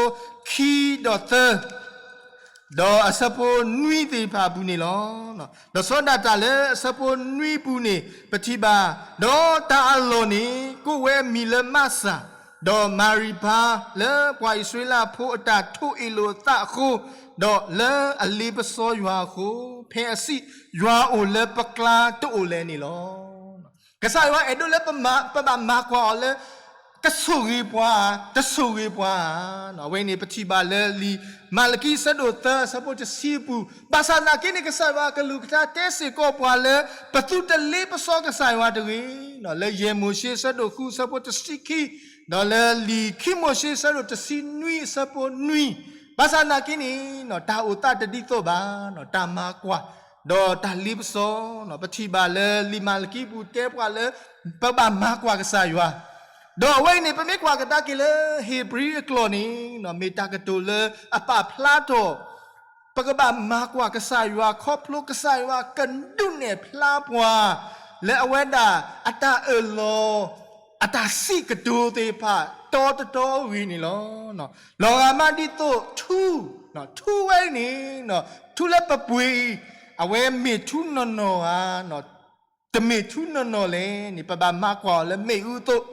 ခံဒီးသၢ, ဒီးအဆၢဖိနွံသ့ၣ်တဖၣ်အပူၤန့ၣ်လီၤ. ဒီးစီၤဒၤတၢ်လၢအဆၢဖိနွံပူၤန့ၣ် ပထံၣ်ဘၣ်, ဒီးတၢ်အလီၢ်န့ၣ် ကိးဝဲအမံၤလၢမးစၢ်, ဒီးမၤရံၤဖါလၢပှၤအံၣ်စရ့လးဖိအတၢ်ထိၣ်အ့ၣ်လိာ်အသးအဃိ, ဒီးလၢအလ့ပစီယွၤအဃိ, ဖဲအစံးယွၤအိၣ်လၢပကျါတအိၣ်လဲၣ်န့ၣ်လီၤ. ကစၢ်ယွၤအဲၣ်ဒိးလၢပမၤ, ပဘၣ်မၤကွၢ်အီၤလၢ ကဆိၣ်ဂ့ၤပှၤ, တဆိၣ်ဂ့ၤပှၤဧါ. အဝဲန့ၣ် ပထံၣ်ဘၣ်လၢလံာ်မၤလကံအဆၢဒိၣ်သၢအဆၢဖိတဆံအပူၤ, ဘၣ်ဆၣ်သနာ်က့န့ၣ် ကစၢ်ယွၤအကလုၢ်ကထါတဲစ့ၢ်ကီးပှၤလၢ ပသုတလ့ပစီကစၢ်ယွၤတဂ့ၤ, လၢယဲၢ်မိၤၡ့အဆၢဒိၣ်ဃုအဆၢဖိတဆံခံ, ဒီးလၢလံာ်ခံမိၤၡ့အဆၢဒိၣ်တဆံနွံအဆၢဖိနွံ, ဘၣ်ဆၣ်သနာ်က့န့ၣ် တၢ်အိၣ်သးတဒ်သိးဘၣ်, တၢ်မၤကွၢ် ဒီးတၢ်လ့ပစီ, ပထံၣ်ဘၣ်လၢလံာ်မၤလကံအပူၤတဲပှၤလၢ ပဘၣ်မၤကွၢ်ကစၢ်ယွၤ, ဒီးအဝဲအံၤန့ၣ် ပမ့ၢ်ကွၢ်ကဒါက့ၤလၢ ဧ့ၤဘြံၤအကျိာ်န့ၣ် မ့ၢ်တၢ်ကတိၤလၢအပာ်ဖျါထီၣ် ပကဘၣ်မၤကွၢ်ကစၢ်ယွၤခီဖျိကစၢ်ယွၤကဒုးနဲၣ်ဖျါပှၤ လၢအဝဲဒၣ်အတၢ်အၢၣ်လီၤ အတၢ်စံးကတိၤသ့ၣ်တဖၣ် တီတတီအဂ့ၢ်န့ၣ်လီၤ. လီၤဂာ်မးဒ်သိးထူ, ထူဝဲအံၤန့ၣ် ထူလၢပပှ့ၤအံၤ အဝဲမ့ၢ်ထူနီၢ်နီၢ်ဧါ, တမ့ၢ်ထူနီၢ်နီၢ်လဲၣ်န့ၣ် ပဘၣ်မၤကွၢ်အီၤလၢမ့ၣ်အူအသိး,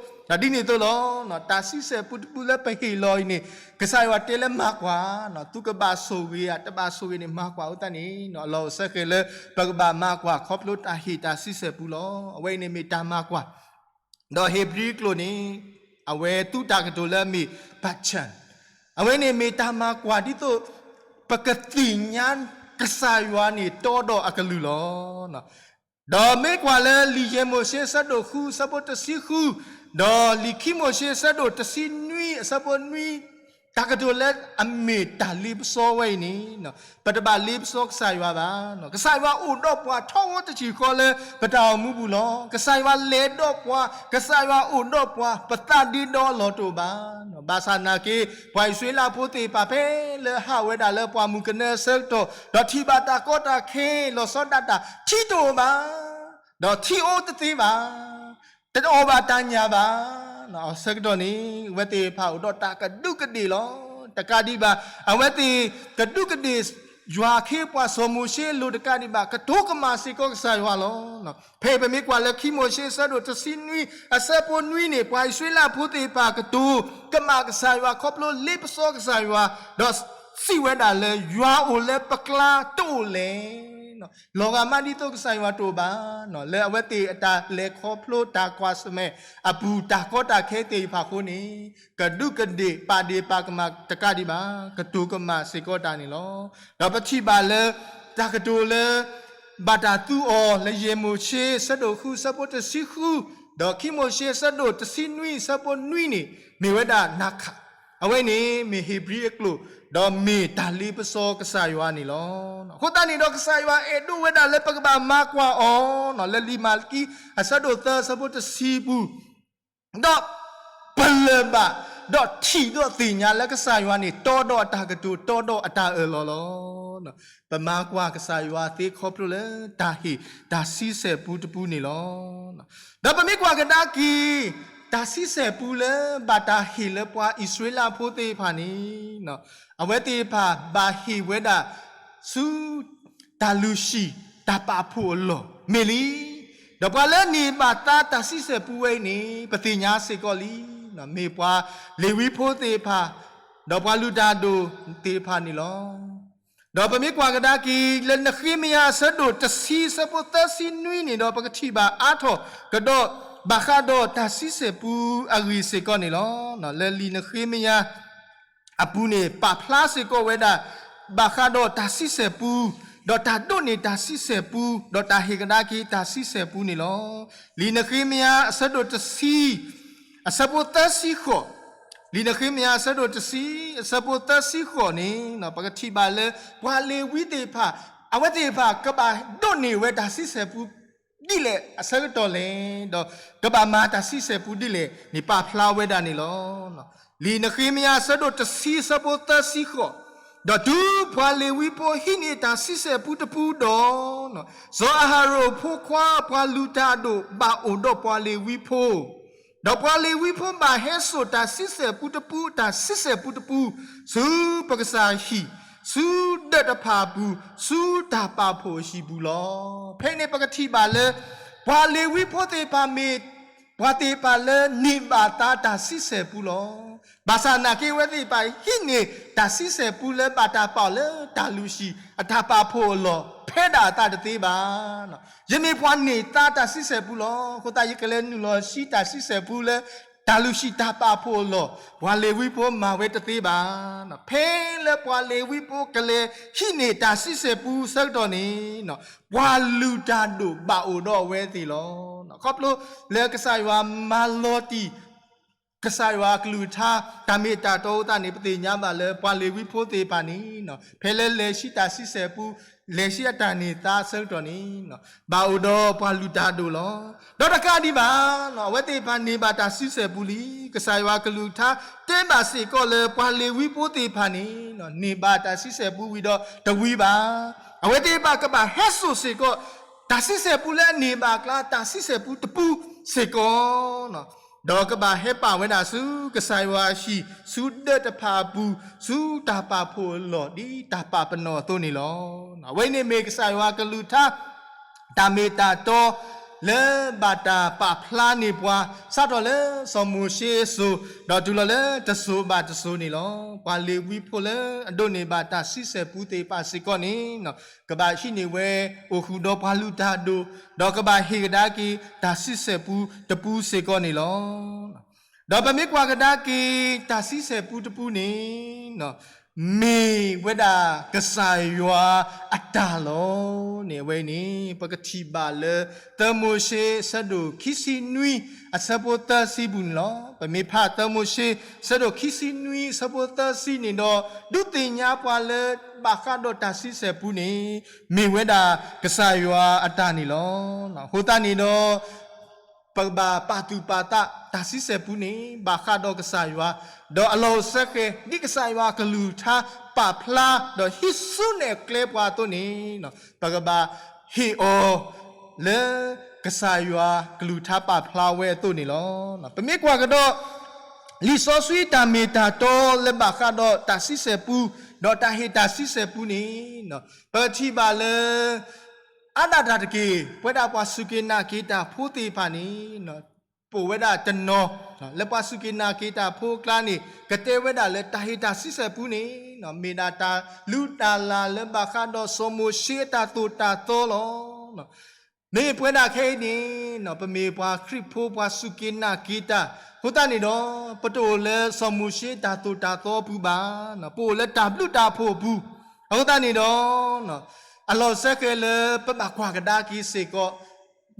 ဒီးဒ်န့ၣ်အသိးလီၤ. တၢ်ဆံဆဲၣ်ပူတပူလၢပဟ့ၣ်လီၤအံၤန့ၣ် ကစၢ်ယွၤတဲလၢမၤကွၢ်, သုကဘၣ်ဆိၣ်ဂ့ၤဧါ တဘၣ်ဆိၣ်ဂ့ၤန့ၣ် မၤကွၢ်အသးန့ၣ် အလီၢ်အိၣ်ဆၢဃဲၤလၢ ပကဘၣ်မၤကွၢ်ခီဖျိတၢ်ဟ့ၣ်တၢ်ဆံဆဲၣ်ပူလီၤ. အဝဲအံၤန့ၣ်မ့ၢ်တၢ်မၤကွၢ်, ဒီးဧ့ၤဘြံၤအကျိာ်န့ၣ် အဝဲသူတၢ်ကတိၤလၢအမ့ၢ် ပၣ်ဆၣ်, အဝဲန့ၣ်မ့ၢ်တၢ်မၤကွၢ်ဒ်သိး ပကသ့ၣ်ညါကစၢ်ယွၤန့ၣ်တီဒီးအကလုၢ်လီၤ. ဒီးမ့ၢ်ကွၢ်လၢလံာ်ယဲၢ်မိၤၡ့အဆၢဒိၣ်ဃုအဆၢဖိတဆံဃု, ဒီးလံာ်ခံမိၤၡ့အဆၢဒိၣ်တဆံနွံအဆၢဖိနွံ, တၢ်ကတိၤလၢအမ့ၢ်တၢ်လ့ပစီဝဲအံၤန့ၣ် ပတဘၣ်လ့ပစီကစၢ်ယွၤဘၣ်. ကစၢ်ယွၤအိၣ်ဒီးပှၤထီဘိတဆံဃီလၢပတၢ်အိၣ်မူပူၤလီၤ. ကစၢ်ယွၤလဲၤဒီးပှၤ, ကစၢ်ယွၤအိၣ်ဒီးပှၤ, ပသးဒ့ဒီအလီၢ်တအိၣ်ဘၣ်. ဘၣ်ဆၣ်သနာ်က့ ပှၤအံၣ်စရ့လးဖိသ့ၣ်တဖၣ်ဖဲလၢဟးဝဲဒၣ်လၢပှၢ်မုၢ်ကနၢအဆၢကတီၢ်, ဒီးထံၣ်ဘၣ်တၢ်ကီတၢ်ခဲ လီၤဆီဒၣ်တၢ် ထံတအိၣ်ဘၣ်, ဒီးထံအိၣ်တသ့ဘၣ်, တအီၣ်ဘၣ်တၢ်ညၣ်ဘၣ်. အဆၢကတီၢ်န့ၣ် အဝဲသ့ၣ်တဖၣ်အိၣ်ဒီးတၢ်ကဒူးကဒ့ၣ်လီၤ. တကးဒံးဘၣ် အဝဲသ့ၣ်ကဒူးကဒ့ၣ် ယွၤအခ့အပှၤစီၤမိၤၡ့အလိၤတကးဒံးဘၣ် ကတိၤကမၣ်စ့ၢ်ကီးကစၢ်ယွၤလီၤ. ဖဲအံၤပမ့ၢ်ကွၢ်လၢခံမိၤၡ့အဆၢဒိၣ်တဆံနွံအဆၢဖိနွံန့ၣ် ပှၤအံၣ်စရ့လးဖိသ့ၣ်တဖၣ်ကတိၤကမၣ်ကစၢ်ယွၤခီဖျိလ့ပစီကစၢ်ယွၤ, ဒီးစံးဝဲဒၣ်လၢ ယွၤအိၣ်လၢပကျါတအိၣ်လဲၣ်. လီၤဂာ်မးဒ်သိးကစၢ်ယွၤတအိၣ်ဘၣ်, လၢအဝဲသ့ၣ်အတၢ်လဲၤခီဖျိတၢ်ကွၢ်ဆၢၣ်မဲာ်အပူၤ တၢ်ကီတၢ်ခဲသ့ၣ်တဖၣ်အဃိန့ၣ် ကဒူးကဒ့ၣ် ပာ်ဒ့ၣ်ပာ်ကမၣ်တကးဒံးဘၣ် ကတိၤကမၣ်စ့ၢ်ကီးတၢ်န့ၣ်လီၤ. ဒီးပထံၣ်ဘၣ်လၢ တၢ်ကတိၤလၢ ဘၣ်တၢ်သူအီၤလၢယဲၢ်မိၤၡ့အဆၢဒိၣ်ဃုအဆၢဖိတဆံဃု, ဒီးခံမိၤၡ့အဆၢဒိၣ်တဆံနွံအဆၢဖိနွံန့ၣ် မ့ၢ်ဝဲဒၣ်နၤခၣ်, အဝဲန့ၣ်မ့ၢ်ဧ့ၤဘြံၤအကျိာ်, ဒီးမ့ၢ်တၢ်လ့ပစီကစၢ်ယွၤန့ၣ်လီၤ. အဃိသတးန့ၣ်ဒီးကစၢ်ယွၤအဲၣ်ဒိးဝဲဒၣ်လၢပကဘၣ်မၤကွၢ်အီၤ, လၢလံာ်မၤလကံအဆၢဒိၣ်သၢအဆၢဖိတဆံပူၤ ဒီးပလၢၢ်ဘၣ်, ဒီးထံၣ်ဒီးသ့ၣ်ညါလၢကစၢ်ယွၤန့ၣ် တီဒီးအတၢ်ကတိၤ တီဒီးအတၢ်အၢၣ်လီၤလီၤ. ပမၤကွၢ်ကစၢ်ယွၤသ့ခီဖျိလၢတၢ်ဟ့ၣ်တၢ်ဆံဆဲၣ်ပူတပူန့ၣ်လီၤ. ဒီးပမ့ၢ်ကွၢ်ကဒါက့ၤ တၢ်ဆံဆဲၣ်ပူလၢဘၣ်တၢ်ဟ့ၣ်လၢပှၤအံၣ်စရ့လးဖိသ့ၣ်တဖၣ်န့ၣ် အဝဲသ့ၣ်တဖၣ်ဘၣ်ဟ့ၣ်ဝဲဒၣ်ဆူ တၢ်လုၢ်ဟံၣ်တၢ်ပာ်ဖှိၣ်အလီၢ်မ့ၢ်လံ. ဒီးပှၤလၢန့ၢ်ဘၣ်သါတၢ်ဆံဆဲၣ်ပူဝဲအံၤန့ၣ် ပသ့ၣ်ညါစ့ၢ်ကီးလံ, မ့ၢ်ပှၤလ့ၤဝံဖိသ့ၣ်တဖၣ်, ဒီးပှၤလုၢ်တၢ်ဒိၣ်သ့ၣ်တဖၣ်န့ၣ်လီၤ. ဒီးပမ့ၢ်ကွၢ်ကဒါက့ၤ လၢနဃ့မယၤအဆၢဒိၣ်တဆံအဆၢဖိသၢဆံနွံန့ၣ်ဒီး ပကထံၣ်ဘၣ်အါထီၣ်ကဒီး ဘၣ်ဃးဒီးတၢ်ဆံဆဲၣ်ပူအဂ့ၢ်စ့ၢ်ကီးန့ၣ်လီၤ. လၢလံာ်နဃ့မယၤ အပူၤန့ၣ် ပာ်ဖျါစ့ၢ်ကီးဝဲဒၣ် ဘၣ်ဃးဒီးတၢ်ဆံဆဲၣ်ပူ, ဒီးတၢ်ဒိးန့ၢ်တၢ်ဆံဆဲၣ်ပူ, ဒီးတၢ်ဟ့ၣ်ကဒါက့ၤတၢ်ဆံဆဲၣ်ပူန့ၣ်လီၤ. လံာ်နဃ့မယၤအဆၢဒိၣ်တဆံ အဆၢဖိသၢဆံဃိး, လံာ်နဃ့မယၤအဆၢဒိၣ်တဆံ အဆၢဖိသၢဆံဃိးန့ၣ် ပကထံၣ်ဘၣ်လၢ ပှၤလ့ၤဝံသ့ၣ်တဖၣ် အဝဲသ့ၣ်တဖၣ်ကဘၣ်ဒိးန့ၢ်ဝဲတၢ်ဆံဆဲၣ်ပူ ဒ်လဲၣ်အဆၢကတီၢ်လဲၣ်, ဒီးကဘၣ်မၤတၢ်ဆံဆဲၣ်ပူဒ်လဲၣ်န့ၣ် ပာ်ဖျါဝဲဒၣ်န့ၣ်လီၤ. လံာ်နဃ့မယၤအဆၢဒိၣ်တဆံအဆၢဖိသၢဆံဃိး, ဒီးတုၤပှၤလ့ၤဝံဖိဟံးန့ၢ်တၢ်ဆံဆဲၣ်ပူတပူဒီး, စီၤအၤဟရိၣ်အဖိခွါပှၤလုၢ်တၢ်အဒိၣ်ဘၣ်အိၣ်ဒီးပှၤလ့ၤဝံဖိ, ဒီးပှၤလ့ၤဝံဖိဘၣ်ဟဲစိာ်တၢ်ဆံဆဲၣ်ပူတပူ တၢ်ဆံဆဲၣ်ပူတပူ ဆူပကစၢ်ဟံၣ် ဆူဒၢးတဖၣ်အပူၤ, ဆူတၢ်ပာ်ဖှိၣ်အဟံၣ်ပူၤလီၤ. ဖဲန့ၣ်ပကထံၣ်ဘၣ်လၢ ပှၤလ့ၤဝံဖိသ့ၣ်တဖၣ်မ့ၢ် ပှၤသ့ၣ်တဖၣ်လၢန့ၢ်ဘၣ်သါတၢ်ဆံဆဲၣ်ပူလီၤ. ဘၣ်ဆၣ်နာ်က့အဝဲသ့ၣ်တဖၣ်ဟံးန့ၢ်တၢ်ဆံဆဲၣ်ပူလၢဘၣ်တၢ်ပာ်အီၤလၢတၢ်လုၢ်ဟံၣ်အတၢ်ပာ်ဖှိၣ်အလီၢ် ဖဲဒၣ်အသးတသ့ဘၣ်. ယမ့ၢ်ပှၤန့ၢ်သါတၢ်ဆံဆဲၣ်ပူလီၤ. အဃိသတးယကလဲၤနုာ်လီၤဟံးတၢ်ဆံဆဲၣ်ပူလၢ တၢ်လုၢ်ဟံၣ်တၢ်ပာ်ဖှိၣ်အလီၢ် ပှၤလ့ၤဝံဖိမၤဝဲတသ့ဘၣ်. ဖဲလၢပှၤလ့ၤဝံဖိကလဲၤဟံးန့ၢ်တၢ်ဆံဆဲၣ်ပူဆၢကတီၢ်န့ၣ် ပှၤလုၢ်တၢ်ဒိၣ်ဘၣ်အိၣ်ဒီးအဝဲသ့ၣ်လီၤ. ခီဖျိလၢကစၢ်ယွၤမၤလီၤတံၢ် ကစၢ်ယွၤအကလုၢ်ကထါ တၢ်မ့ၢ်တၢ်တီအဃိသတးန့ၣ် ပသ့ၣ်ညါဘၣ်လၢပှၤလ့ၤဝံဖိသ့ၣ်တဖၣ်န့ၣ် ဖဲလၢလဲၤဟံးတၢ်ဆံဆဲၣ်ပူ လဲၤဟံးအတၢ်န့ၢ်သါဆၢကတီၢ်န့ၣ် ဘၣ်အိၣ်ဒီးပှၤလုၢ်တၢ်ဒိၣ်လီၤ. ဒီးတကးဒံးဘၣ် အဝဲသ့ၣ်တဖၣ်န့ၢ်ဘၣ်တၢ်ဆံဆဲၣ်ပူလံ. ကစၢ်ယွၤအကလုၢ်ကထါတဲဘၣ်စ့ၢ်ကီးလၢပှၤလ့ၤဝံဖိသ့ၣ်တဖၣ်န့ၣ် န့ၢ်ဘၣ်တၢ်ဆံဆဲၣ်ပူဝံၤဒီးတဝံၤဘၣ်. အဝဲသ့ၣ်တဖၣ်ကဘၣ်ဟဲစိာ်စ့ၢ်ကီး တၢ်ဆံဆဲၣ်ပူလၢအန့ၢ်ဘၣ်အကျါ တၢ်ဆံဆဲၣ်ပူတပူစ့ၢ်ကီး ဒီးကဘၣ်ဟဲပာ်ဝဲဒၣ်ဆူကစၢ်ယွၤအဟံၣ် ဆူဒၢးတဖၣ်အပူၤ ဆူတၢ်ပာ်ဖှိၣ်အလီၢ် ဒ်တၢ်ပာ်ပနီၣ်အသိးန့ၣ်လီၤ. အဝဲအံၤန့ၣ်မ့ၢ်ကစၢ်ယွၤအကလုၢ်ကထါ တၢ်မ့ၢ်တၢ်တီ လၢဘၣ်တၢ်ပာ်ဖျါန့ၢ်ပှၤ စးထီၣ်လၢစီၤမိၤၡ့အစိၤ ဒီးတုၤလီၤလၢတစိၤဘၣ်တစိၤန့ၣ်လီၤ. ပှၤလ့ၤဝံဖိလၢအဒိးန့ၢ်ဘၣ်တၢ်ဆံဆဲၣ်ပူသ့ၣ်တဖၣ်စ့ၢ်ကီးန့ၣ် ကဘၣ်ဟံးန့ၢ်ဝဲအိၣ်ဃုာ်ဒီးပှၤလုၢ်တၢ်ဒိၣ်, ဒီးကဘၣ်ဟ့ၣ်ကဒါက့ၤတၢ်ဆံဆဲၣ်ပူတပူစ့ၢ်ကီးန့ၣ်လီၤ. ဒီးပမ့ၢ်ကွၢ်ကဒါက့ၤတၢ်ဆံဆဲၣ်ပူတပူန့ၣ် မ့ၢ်ဝဲဒၣ်ကစၢ်ယွၤအတၢ်လီၤန့ၣ် အဝဲန့ၣ် ပကထံၣ်ဘၣ်လၢ သၢမိၤၡ့ အဆၢဒိၣ်ခံဆံနွံ အဆၢဖိသၢဆံပူၤန့ၣ်လီၤ. ပမ့ၢ်ဖးသၢမိၤၡ့ အဆၢဒိၣ်ခံဆံနွံ အဆၢဖိသၢဆံန့ၣ်ဒီး ဒုးသ့ၣ်ညါပှၤလၢ ဘၣ်ဃးဒီးတၢ်ဆံဆဲၣ်ပူန့ၣ် မ့ၢ်ဝဲဒၣ်ကစၢ်ယွၤအတၢ်န့ၣ်လီၤ. အဃိသတးန့ၣ်ဒီး ပကဘၣ်ပာ်သူၣ်ပာ်သးတၢ်ဆံဆဲၣ်ပူန့ၣ် ဘၣ်ဃးဒီးကစၢ်ယွၤ, ဒီးအလီၢ်အိၣ်ဆၢဃဲၤ ဒ်ကစၢ်ယွၤအကလုၢ်ကထါပာ်ဖျါ ဒီးဟံးစုနဲၣ်ကျဲပှၤအသိးန့ၣ် ပကဘၣ်ဟ့ၣ်အီၤ လၢကစၢ်ယွၤကလုၢ်ကထါပာ်ဖျါဝဲအသိးန့ၣ်လီၤ. ပမ့ၢ်ကွၢ်ကဒီး လံာ်စီဆှံတၢ်မ့ၢ်တၢ်တီလၢဘၣ်ဃးဒီးတၢ်ဆံဆဲၣ်ပူ ဒီးတၢ်ဟ့ၣ်တၢ်ဆံဆဲၣ်ပူန့ၣ် ပထံၣ်ဘၣ်လၢ အါဒၣ်တၢ်တက့ၢ် ပဝဲဒၣ်ပှၤစူၢ်က့ၤနာ်က့ၤတၢ်ဖိသ့ၣ်တဖၣ်န့ၣ် ပအိၣ်ဝဲဒၣ်တနီၤ လၢပှၤစူၢ်က့ၤနာ်က့ၤတၢ်ဖိအကျါန့ၣ် ကတဲဝဲဒၣ်လၢတၢ်ဟ့ၣ်တၢ်ဆံဆဲၣ်ပူန့ၣ် မ့ၢ်ဒၣ်တၢ်လုၢ်တၢ်လၢ်လၢဘၣ်ဃးဒီးစီၤမိၤၡ့အတၢ်သိၣ်တၢ်သီလီၤ. မ့ၢ်ပဝဲဒၣ်ခဲအံၤန့ၣ် ပမ့ၢ်ပှၤခရံာ်ဖိပှၤစူၢ်က့ၤနာ်က့ၤတၢ် အဃိသတးန့ၣ်ဒီး ပတအိၣ်လၢစီၤမိၤၡ့တၢ်သိၣ်တၢ်သီအပူၤဘၣ်, ပအိၣ်လၢတၢ်ဘျုးတၢ်ဖှိၣ်အပူၤ, အဃိသတးန့ၣ်ဒီး အလီၢ်အိၣ်ဆၢဃဲၤလၢပဘၣ်ကွၢ်ကဒါက့ၤစ့ၢ်ကီး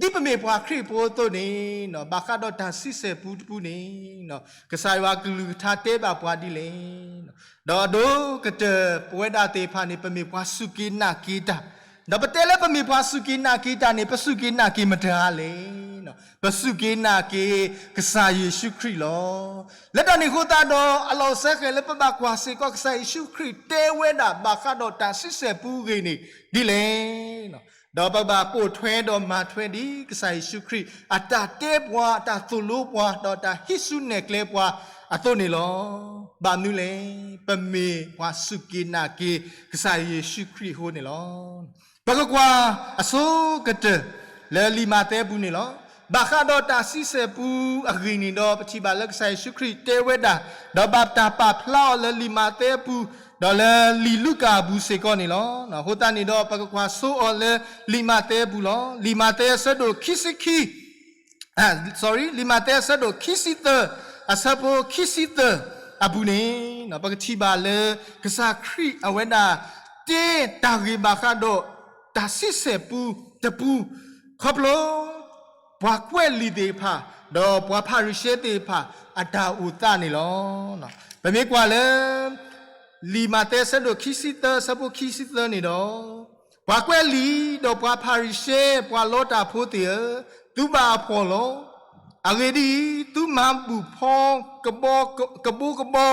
ဒ်ပမ့ၢ်ပှၤခရံာ်ဖိအသိးန့ၣ် ဘၣ်ဃးဒီးတၢ်ဆံဆဲၣ်ပူတပူန့ၣ် ကစၢ်ယွၤကလုၢ်ကထါတဲဘၣ်ပှၤဒ်လဲၣ်. ဒီးအဒိၣ်ကတၢၢ်ပဝဲဒၣ်သ့ၣ်တဖၣ်န့ၣ် ပမ့ၢ်ပှၤစူၢ်က့ၤနာ်က့ၤတၢ်, ဒီးပတဲလၢပမ့ၢ်ပှၤစူၢ်က့ၤနာ်က့ၤတၢ်န့ၣ် ပစူၢ်က့ၤနာ်က့ၤမတၤတဂၤလဲၣ်. ပစူၢ်က့ၤနာ်က့ၤကစၢ်ယ့ၣ်ၡူးခရံာ်လီၤ. လၢတၢ်န့ၣ်အဃိသတးဒီး အလီၢ်အိၣ်ဆၢဃဲၤလၢပဘၣ်ကွၢ်စ့ၢ်ကီးကစၢ်ယ့ၣ်ၡူးခရံာ်တဲဝဲဒၣ် ဘၣ်ဃးဒီးတၢ်ဆံဆဲၣ်ပူအဂ့ၢ်န့ၣ်ဒ်လဲၣ်. ဒီးပကဘၣ်ပိာ်ထွဲဒီးမၤထွဲဒ်ကစၢ်ယ့ၣ်ၡူးခရံာ် အတၢ်တဲပှၤ, အတၢ်သိၣ်လိပှၤ, ဒီးတၢ်ဟံးစုနဲၣ်ကျဲပှၤအသိးန့ၣ်လီၤ. ဘၣ်မနုၤလဲၣ်. ပမ့ၢ်ပှၤစူၢ်က့ၤနာ်က့ၤကစၢ်ယ့ၣ်ၡူးခရံာ်အဃိန့ၣ်လီၤ. ပကကွၢ်အဆိကတၢၢ်လၢလံာ်မးသဲအပူၤန့ၣ်လီၤ. ဘၣ်ဃးဒီးတၢ်ဆံဆဲၣ်ပူအဂ့ၢ်န့ၣ်ဒီး ပထံၣ်ဘၣ်လၢကစၢ်ယ့ၣ်ၡူးခရံာ်တဲဝဲဒၣ်, ဒီးဘၣ်တၢ်ပာ်ဖျါအီၤလၢလံာ်မးသဲအပူၤ, ဒီးလၢလံာ်လူၤကၣ်အပူၤစ့ၢ်ကီးန့ၣ်လီၤ. အဃိသတးန့ၣ်ဒီး ပကကွၢ်ဆိအီၤလၢလံာ်မးသဲအပူၤလီၤ. လံာ်မးသဲအဆၢဒိၣ်ခံဆံခံ sorry, လံာ်မးသဲအဆၢဒိၣ်ခံဆံသၢ အဆၢဖိခံဆံသၢအပူၤန့ၣ် ပကထံၣ်ဘၣ်လၢ ကစၢ်ခရံာ်အဝဲဒၣ် တဲတၢ်ဂ့ၢ်ဘၣ်ဃးဒီး တၢ်ဆံဆဲၣ်ပူတပူ ခီဖျိ ပှၤကွဲးလံာ်သ့ၣ်တဖၣ် ဒီးပှၤဖၤရံၤၡဲသ့ၣ်တဖၣ် အတၢ်အိၣ်သးန့ၣ်လီၤ. ပမ့ၢ်ကွၢ်လၢ လံာ်မးသဲအဆၢဒိၣ်ခံဆံသၢ အဆၢဖိခံဆံသၢန့ၣ်ဒီး, ပှၤကွဲးလံာ် ဒီးပှၤဖၤရံၤၡဲ ပှၤလီတၢ်ဖိသ့ၣ်ဧၢ, သုဘၣ်အဖှီၣ်လီၤ. အဂ့ၢ်ဒ်အံၤ, သုမၤဘူၣ်ဖီ ကဘိကဘီ,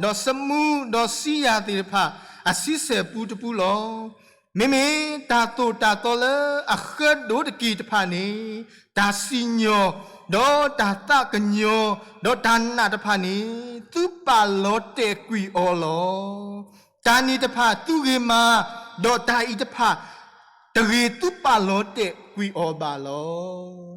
ဒီးသမူ, ဒီးစံယၤသ့ၣ်တဖၣ် အဆံဆဲၣ်ပူတပူလီၤ. မ့မ့ၢ်တၢ်သိၣ်တၢ်သီလၢအဃၢဒိၣ်တက့ၢ်တဖၣ်န့ၣ်, တၢ်စံၣ်ညီၣ်, ဒီးတၢ်သးကညီၤ, ဒီးတၢ်နာ်တဖၣ်န့ၣ်, သုပာ်လီၤတဲာ်ကွံာ်အီၤလီၤ. တၢ်န့ၣ်တဖၣ်သုဂ့ၤမၤ, ဒီးတၢ်အံၤတဖၣ် တဂ့ၤသုပာ်လီၤတဲာ်ကွံာ်အီၤဘၣ်လီ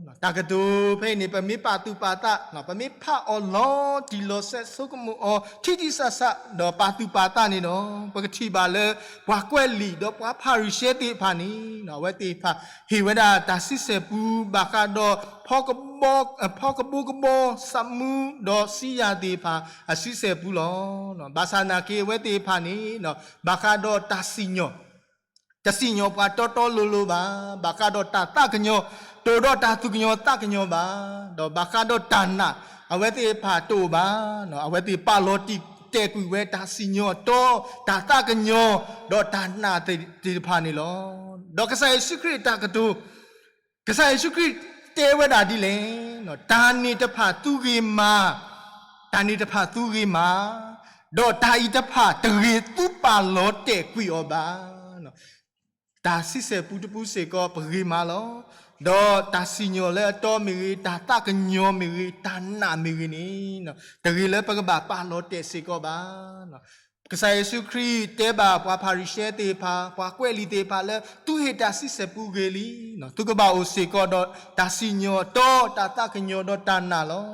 ၤ. တၢ်ကတိၤဖဲအံၤန့ၣ် ပမ့ၢ်ပာ်သူၣ်ပာ်သး, ပမ့ၢ်ဖးအီၤလီၤတံၢ်လီၤဆဲး ဆိကမိၣ်အီၤထံထံဆးဆး ဒီးပာ်သူၣ်ပာ်သးန့ၣ်ဒီး ပကထံၣ်ဘၣ်လၢ ပှၤကွဲးလံာ်ဒီးပှၤဖၤရံၤၡဲသ့ၣ်တဖၣ်န့ၣ် အဝဲသ့ၣ်တဖၣ် ဟ့ၣ်ဝဲဒၣ်တၢ်ဆံဆဲၣ်ပူ ဘၣ်ဃးဒီး ဖီကဘိကဘီ သးမူ ဒီးစံယၤသ့ၣ်တဖၣ်အဆံဆဲၣ်ပူလီၤ. ဘၣ်ဆၣ်နာ်က့အဝဲသ့ၣ်တဖၣ်န့ၣ် ဘၣ်ဃးဒီးတၢ်စံၣ်ညီၣ် တစံၣ်ညီၣ်ပှၤတီတီလိၤလိၤဘၣ်. ဘၣ်ဃးဒီးတၢ်သးကညီၤ တအိၣ်ဒီးတၢ်သူၣ်ကညီၤသးကညီၤဘၣ်. ဒီးဘၣ်ဃးဒီးတၢ်နာ် အဝဲသ့ၣ်တဖၣ်တအိၣ်ဘၣ်. အဝဲသ့ၣ်ပာ်လီၤတံၢ်တဲာ်ကွံာ်ဝဲတၢ်စံၣ်ညီၣ်အတီ တၢ်သးကညီၤ ဒီးတၢ်နာ်သ့ၣ်တဖၣ်န့ၣ်လီၤ. ဒီးကစၢ်ယ့ၣ်ၡူးခရံာ်အတၢ်ကတိၤ ကစၢ်ယ့ၣ်ၡူးခရံာ်တဲဝဲဒၣ်ဒ်လဲၣ်, တၢ်န့ၣ်တဖၣ်သုဂ့ၤမၤ, တၢ်န့ၣ်တဖၣ်သုဂ့ၤမၤ, ဒီးတၢ်အံၤတဖၣ်တဂ့ၤသုပာ်လီၤတဲာ်ကွံာ်အီၤဘၣ်. တၢ်ဆံဆဲၣ်ပူတပူစ့ၢ်ကီးပဂ့ၤမၤလီၤ. ဒီးတၢ်စံၣ်ညီၣ်လၢအတီမ့ၢ်ဂ့ၤ, တၢ်သးကညီၤမ့ၢ်ဂ့ၤ, တၢ်နာ်မ့ၢ်ဂ့ၤန့ၣ် တဂ့ၤလၢပကဘၣ်ပာ်လီၤတဲာ်စ့ၢ်ကီးဘၣ်. ကစၢ်ယ့ၣ်ၡူးခရံာ်တဲဘၣ်ပှၤဖၤရံၤၡဲသ့ၣ်တဖၣ်, ပှၤကွဲးလံာ်သ့ၣ်တဖၣ်လၢ သုဟ့ၣ်တၢ်ဆံဆဲၣ်ပူဂ့ၤလံ, သုကဘၣ်အိၣ်စ့ၢ်ကီးဒီးတၢ်စံၣ်ညီၣ်အတီ, တၢ်သးကညီၤဒီးတၢ်နာ်လီၤ.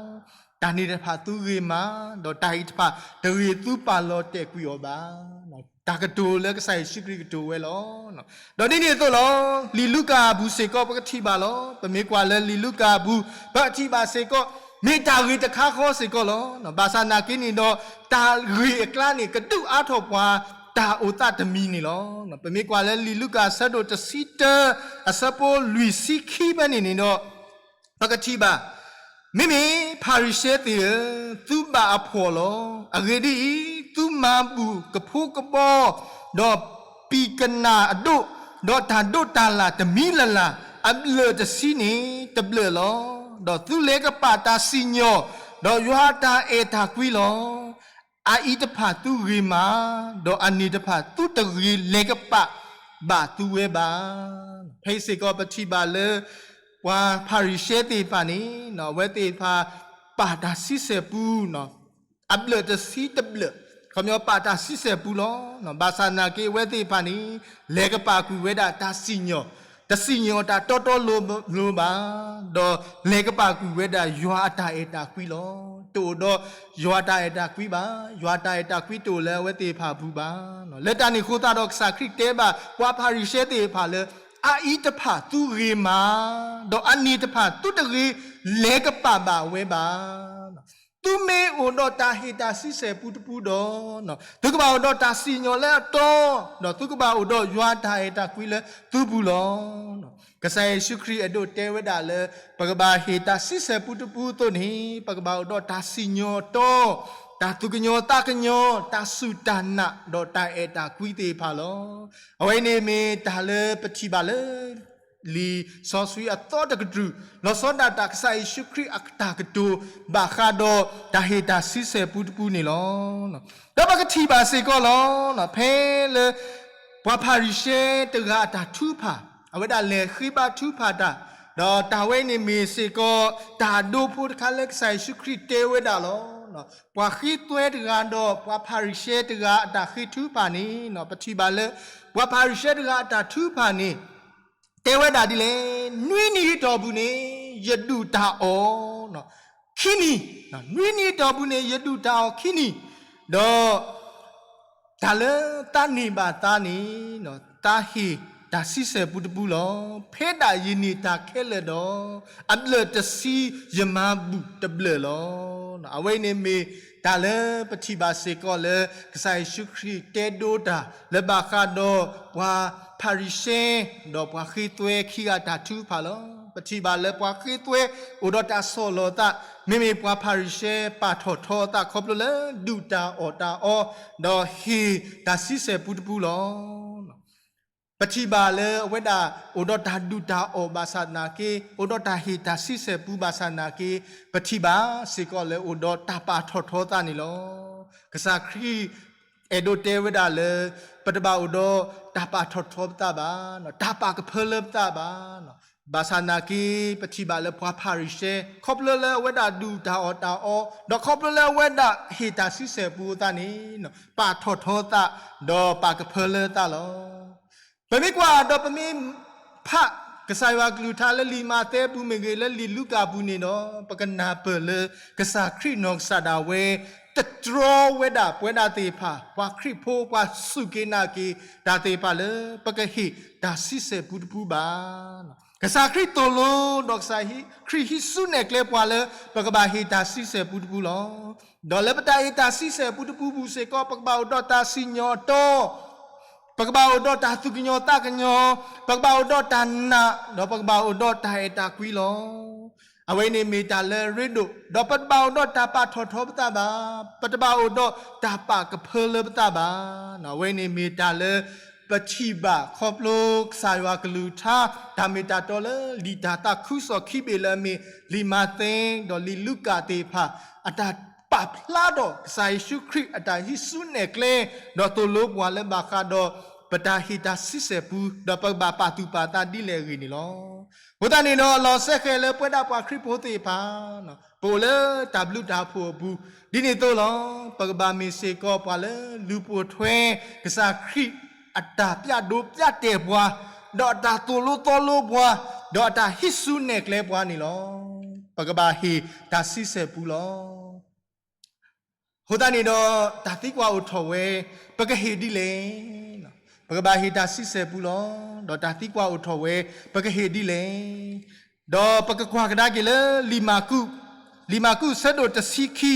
တၢ်န့ၣ်တဖၣ်သုဂ့ၤမၤ, ဒီးတၢ်အံၤတဖၣ်တဂ့ၤသုပာ်လီၤတဲာ်ကွံာ်အီၤဘၣ်. တၢ်ကတိၤလၢကစၢ်ယ့ၣ်ၡူးခရံာ်ကတိၤဝဲလီၤ. ဒီးဒ်န့ၣ်အသိးလီၤ, လံာ်လူၤကၣ်အပူၤစ့ၢ်ကီး ပကထံၣ်ဘၣ်လီၤ. ပမ့ၢ်ကွၢ်လၢလံာ်လူၤကၣ်အပူၤ ပကထံၣ်ဘၣ်စ့ၢ်ကီး မ့ၢ်တၢ်ဂ့ၤတခါဃီစ့ၢ်ကီးလီၤ. ဘၣ်ဆၣ်နာ်က့န့ၣ်ဒီး တၢ်ဂ့ၤအကျါန့ၣ် ကဒုးအါထီၣ်ပှၤတၢ်အိၣ်သးတမံၤန့ၣ်လီၤ. ပမ့ၢ်ကွၢ်လၢလံာ်လူၤကၣ်အဆၢဒိၣ်တဆံတၢ အဆၢဖိလွံၢ်ဆံခံဖဲန့ၣ်န့ၣ်ဒီး ပကထံၣ်ဘၣ်, မ့မ့ၢ်ဖၤရံၤၡဲသ့ၣ်ဧၢ, သုဘၣ်အဖှီၣ်လီၤ. အဂ့ၢ်ဒ်အံၤ, သုမၤဘူၣ်ကဖိကဘီ, ဒီးပံၤကနၣ်အဒိၣ်, ဒီးတၢ်ဒိးတၢ်လၣ်တမံၤလၢ်လၢ်, အဘျၢၣ်တဆံန့ၣ်တဘျၢၣ်လီၤ. ဒီးသုလဲၤကပာ်တၢ်စံၣ်ညီၣ်, ဒီးယွၤအတၢ်အဲၣ်တၢ်ကွံလီၤ. အအံၤတဖၣ်သုဂ့ၤမၤ, ဒီးအန့ၣ်တဖၣ်သုတဂ့ၤလဲၤကပာ်ဘၣ်သုဝဲဘၣ်. ဖဲအံၤစ့ၢ်ကီးပထံၣ်ဘၣ်လၢ ပှၤဖၤရံၤၡဲသ့ၣ်တဖၣ်န့ၣ် အဝဲသ့ၣ်တဖၣ် ပာ်တၢ်ဆံဆဲၣ်ပူ အဘျၢၣ်တဆံတဘျၢၣ်, ခီပညီပာ်တၢ်ဆံဆဲၣ်ပူလီၤ. ဘၣ်ဆၣ်နာ်က့အဝဲသ့ၣ်တဖၣ်န့ၣ် လဲၤကပာ်ကွံာ်ဝဲဒၣ်တၢ်စံၣ်ညီၣ်, တစံၣ်ညီၣ်တၢ်တီတီလိၤလိၤဘၣ်, ဒီးလဲၤကပာ်ကွံာ်ဝဲဒၣ်ယွၤအတၢ်အဲၣ်တၢ်ကွံလီၤ. တအိၣ်ဒီးယွၤအတၢ်အဲၣ်တၢ်ကွံဘၣ်, ယွၤအတၢ်အဲၣ်တၢ်ကွံတအိၣ်လၢအဝဲသ့ၣ်တဖၣ်အပူၤဘၣ်. လၢတၢ်န့ၣ်အဃိသတးဒီးကစၢ်ခရံာ်တဲဘၣ်ပှၤဖၤရံၤၡဲသ့ၣ်တဖၣ်လၢ အအံၤတဖၣ်သုဂ့ၤမၤ, ဒီးအန့ၣ်တဖၣ်သုတဂ့ၤလဲၤကပာ်ဘၣ်ဝဲဘၣ်. သုမ့ၢ်အိၣ်ဒီးတၢ်ဟ့ၣ်တၢ်ဆံဆဲၣ်ပူတပူဒီး သုကဘၣ်အိၣ်ဒီးတၢ်စံၣ်ညီၣ်လၢအတီ, ဒီးသုကဘၣ်အိၣ်ဒီးယွၤအတၢ်အဲၣ်တၢ်ကွံလၢသုပူၤလီၤ. ကစၢ်ယ့ၣ်ၡူးခရံာ်အဲၣ်ဒိးတဲဝဲဒၣ်လၢ ပကဘၣ်ဟ့ၣ်တၢ်ဆံဆဲၣ်ပူတပူအသိးန့ၣ် ပကဘၣ်အိၣ်ဒီးတၢ်စံၣ်ညီၣ်အတီ, တၢ်သူၣ်ကညီၤသးကညီၤ, တၢ်စူၢ်တၢ်နာ်, ဒီးတၢ်အဲၣ်တၢ်ကွံသ့ၣ်တဖၣ်လီၤ. အဝဲအံၤန့ၣ်မ့ၢ်တၢ်လၢပထံၣ်ဘၣ်လၢ လံာ်စီဆှံအသီတကတြူၢ်, လီၤဆီဒၣ်တၢ်ကစၢ်ယ့ၣ်ၡူးခရံာ်အတၢ်ကတိၤ ဘၣ်ဃးဒီးတၢ်ဟ့ၣ်တၢ်ဆံဆဲၣ်ပူတပူန့ၣ်လီၤ. ဒီးပကထံၣ်ဘၣ်စ့ၢ်ကီးလီၤ. ဖဲလၢ ပှၤဖၤရံၤၡဲတဂၤအတၢ်ထုကဖၣ်, အဝဲဒၣ်လဲၤဃ့ဘါထုကဖၣ်တၢ်, ဒီးတၢ်ဝဲန့ၣ်မ့ၢ်စ့ၢ်ကီး တၢ်ဒိဖိတခါလၢကစၢ်ယ့ၣ်ၡူးခရံာ်တဲဝဲဒၣ်လီၤ. ပှၤဃ့သွဲတဂၤဒီးပှၤဖၤရံၤၡဲတဂၤအတၢ်ဃ့ထုကဖၣ်န့ၣ်, ပထံၣ်ဘၣ်လၢ ပှၤဖၤရံၤၡဲတဂၤအတၢ်ထုကဖၣ်န့ၣ် တဲဝဲဒၣ်ဒ်လဲၣ်, နွံနံၤအတီၢ်ပူၤန့ၣ် ယဒုၣ်တၢ်အီၣ် ခံနံၤ, နွံနံၤအတီၢ်ပူၤန့ၣ် ယဒုၣ်တၢ်အီၣ်ခံနံၤ, ဒီး တၢ်လၢသးန့ၢ်ဘၣ်သါန့ၣ် သးဟ့ၣ်တၢ်ဆံဆဲၣ်ပူတပူလီၤ. ဖဲဒၣ်ယန့ၢ်တၢ်ခဲလၢာ်ဒီး အဘျၢၣ်တဆံယမၤဘူၣ်တဘျၢၣ်လီၤ. အဝဲအံၤန့ၣ်မ့ၢ်တၢ်လၢပထံၣ်ဘၣ်စ့ၢ်ကီးလၢ ကစၢ်ယ့ၣ်ၡူးခရံာ်တဲဒိတၢ်လၢဘၣ်ဃးဒီးပှၤဖၤရံၤၡဲ ဒီးပှၤဃ့သွဲခံဂၤတၢ်ထုကဖၣ်လီၤ. ပထံၣ်ဘၣ်လၢပှၤဃ့သွဲအိၣ်ဒီးတၢ်ဆီၣ်လီၤသး, မ့မ့ၢ်ပှၤဖၤရံၤၡဲပာ်ထီၣ်ထီအသးခီဖျိလၢဒုၣ်တၢ်အီၣ်တၢ်အီ, ဒီးဟ့ၣ်တၢ်ဆံဆဲၣ်ပူတပူလီၤ. ပထံၣ်ဘၣ်လၢအဝဲဒၣ်အိၣ်ဒီးတၢ်ဒုၣ်တၢ်အီၣ်ဘၣ်ဆၣ်သနာ်က့, အိၣ်ဒီးတၢ်ဟ့ၣ်တၢ်ဆံဆဲၣ်ပူဘၣ်ဆၣ်သနာ်က့, ပထံၣ်ဘၣ်စ့ၢ်ကီးလၢအိၣ်ဒီးတၢ်ပာ်ထီၣ်ထီသးန့ၣ်လီၤ. ကစၢ်ခရံာ်အဲၣ်ဒိးတဲဝဲဒၣ်လၢ ပတဘၣ်အိၣ်ဒီးတၢ်ပာ်ထီၣ်ထီပသးဘၣ်, တၢ်ပာ်ကဖၢလၢပသးဘၣ်. ပ ဘၣ်ဆၣ်သနာ်က့ ပထံၣ်ဘၣ်လၢပှၤဖၤရံၤၡဲ ခီဖျိလၢအဝဲဒၣ်ဒုၣ်တၢ်အီၣ်တၢ်အီ, ဒီးခီဖျိလၢအဝဲဒၣ်ဟ့ၣ်တၢ်ဆံဆဲၣ်ပူအသးန့ၣ်, ပာ်ထီၣ်ထီအသး, ဒီးပာ်ကဖၢလၢအသးလီၤ. ပမ့ၢ်ကွၢ်ဒီးပမ့ၢ်ဖးကစၢ်ယွၤကလုၢ်ကထါလၢလံာ်မးသဲပူၤမ့ၢ်ဂ့ၤ လၢလံာ်လူၤကၣ်ပူၤန့ၣ်ဒီး ပကနၢ်ပၢၢ်လၢကစၢ်ခရံာ်နီၢ်ကစၢ်ဒၣ်ဝဲ တတြီဝဲဒၣ်ပဝဲဒၣ်သ့ၣ်တဖၣ် ပှၤခရံာ်ဖိ ပှၤစူၢ်က့ၤနာ်က့ၤတၢ်သ့ၣ်တဖၣ်လၢ ပကဟ့ၣ်တၢ်ဆံဆဲၣ်ပူတပူဘၣ်. ကစၢ်ခရံာ်သိၣ်လိ ဒီးကစၢ်ခရံာ်ဟံးစုနဲၣ်ကျဲပှၤလၢ ပကဘၣ်ဟ့ၣ်တၢ်ဆံဆဲၣ်ပူတပူလီၤ. ဒီးလၢပတၢ်ဟ့ၣ်တၢ်ဆံဆဲၣ်ပူတပူပူၤစ့ၢ်ကီး ပကဘၣ်အိၣ်ဒီးတၢ်စံၣ်ညီၣ်အတီ, ပကဘၣ်အိၣ်ဒီးတၢ်သူၣ်ကညီၤသးကညီၤ, ပကဘၣ်အိၣ်ဒီးတၢ်နာ်, ဒီးပကဘၣ်အိၣ်ဒီးတၢ်အဲၣ်တၢ်ကွံလီၤ. အဝဲန့ၣ်မ့ၢ်တၢ်လၢအရ့ဒိၣ်, ဒီးပတဘၣ်အိၣ်ဒီးတၢ်ပာ်ထီၣ်ထီပသးဘၣ်, ပတဘၣ်အိၣ်ဒီးတၢ်ပာ်ကဖၢလၢပသးဘၣ်. အဝဲန့ၣ်မ့ၢ်တၢ်လၢ ပထံၣ်ဘၣ်ခီဖျိကစၢ်ယွၤကလုၢ်ကထါ တၢ်မ့ၢ်တၢ်တီလၢလံာ်တၢ်သးခုကစီၣ်ခံဘ့ၣ်လၢအမ့ၢ် လံာ်မးသဲ ဒီးလံာ်လူၤကၣ်သ့ၣ်တဖၣ် အတၢ်ပာ်ဖျါထီၣ်ကစၢ်ယ့ၣ်ၡူးခရံာ်အတၢ်ဟံးစုနဲၣ်ကျဲ, ဒီးသိၣ်လိပှၤလၢဘၣ်ဃးဒီး ပတၢ်ဟ့ၣ်တၢ်ဆံဆဲၣ်ပူ ဒီးပကဘၣ်ပာ်သူၣ်ပာ်သးဒ်လဲၣ်အဂ့ၢ်န့ၣ်လီၤ. အဃိသတးန့ၣ်ဒီး လီၤစဲဃဲၤလၢပဝဲဒၣ်ပှၤခရံာ်ဖိသ့ၣ်တဖၣ် ပအိၣ်လၢတၢ်ဘျုးတၢ်ဖှိၣ်အပူၤ, ဒ်န့ၣ်အသိးလီၤ. ပကဘၣ်မ့ၢ်စ့ၢ်ကီးပှၤလၢလူၤပိာ်ထွဲ ကစၢ်ခရံာ်အတၢ်ပျဲဒိပျဲတဲာ်ပှၤ, ဒီးအတၢ်သိၣ်လိသီလိပှၤ, ဒီးအတၢ်ဟံးစုနဲၣ်ကျဲပှၤန့ၣ်လီၤ. ပကဘၣ်ဟ့ၣ်တၢ်ဆံဆဲၣ်ပူလီၤ. အဃိသတးန့ၣ်ဒီး တၢ်သံကွၢ်အိၣ်ထီၣ်ဝဲ, ပကဟ့ၣ်ဒ်လဲၣ်. ပကဘၣ်ဟ့ၣ်တၢ်ဆံဆဲၣ်ပူလီၤ. ဒီးတၢ်သံကွၢ်အိၣ်ထီၣ်ဝဲ, ပကဟ့ၣ်ဒ်လဲၣ်. ဒီးပကကွၢ်ကဒါက့ၤလၢလံာ်မၢ်ကူး, လံာ်မၢ်ကူးအဆၢဒိၣ်တဆံခံ,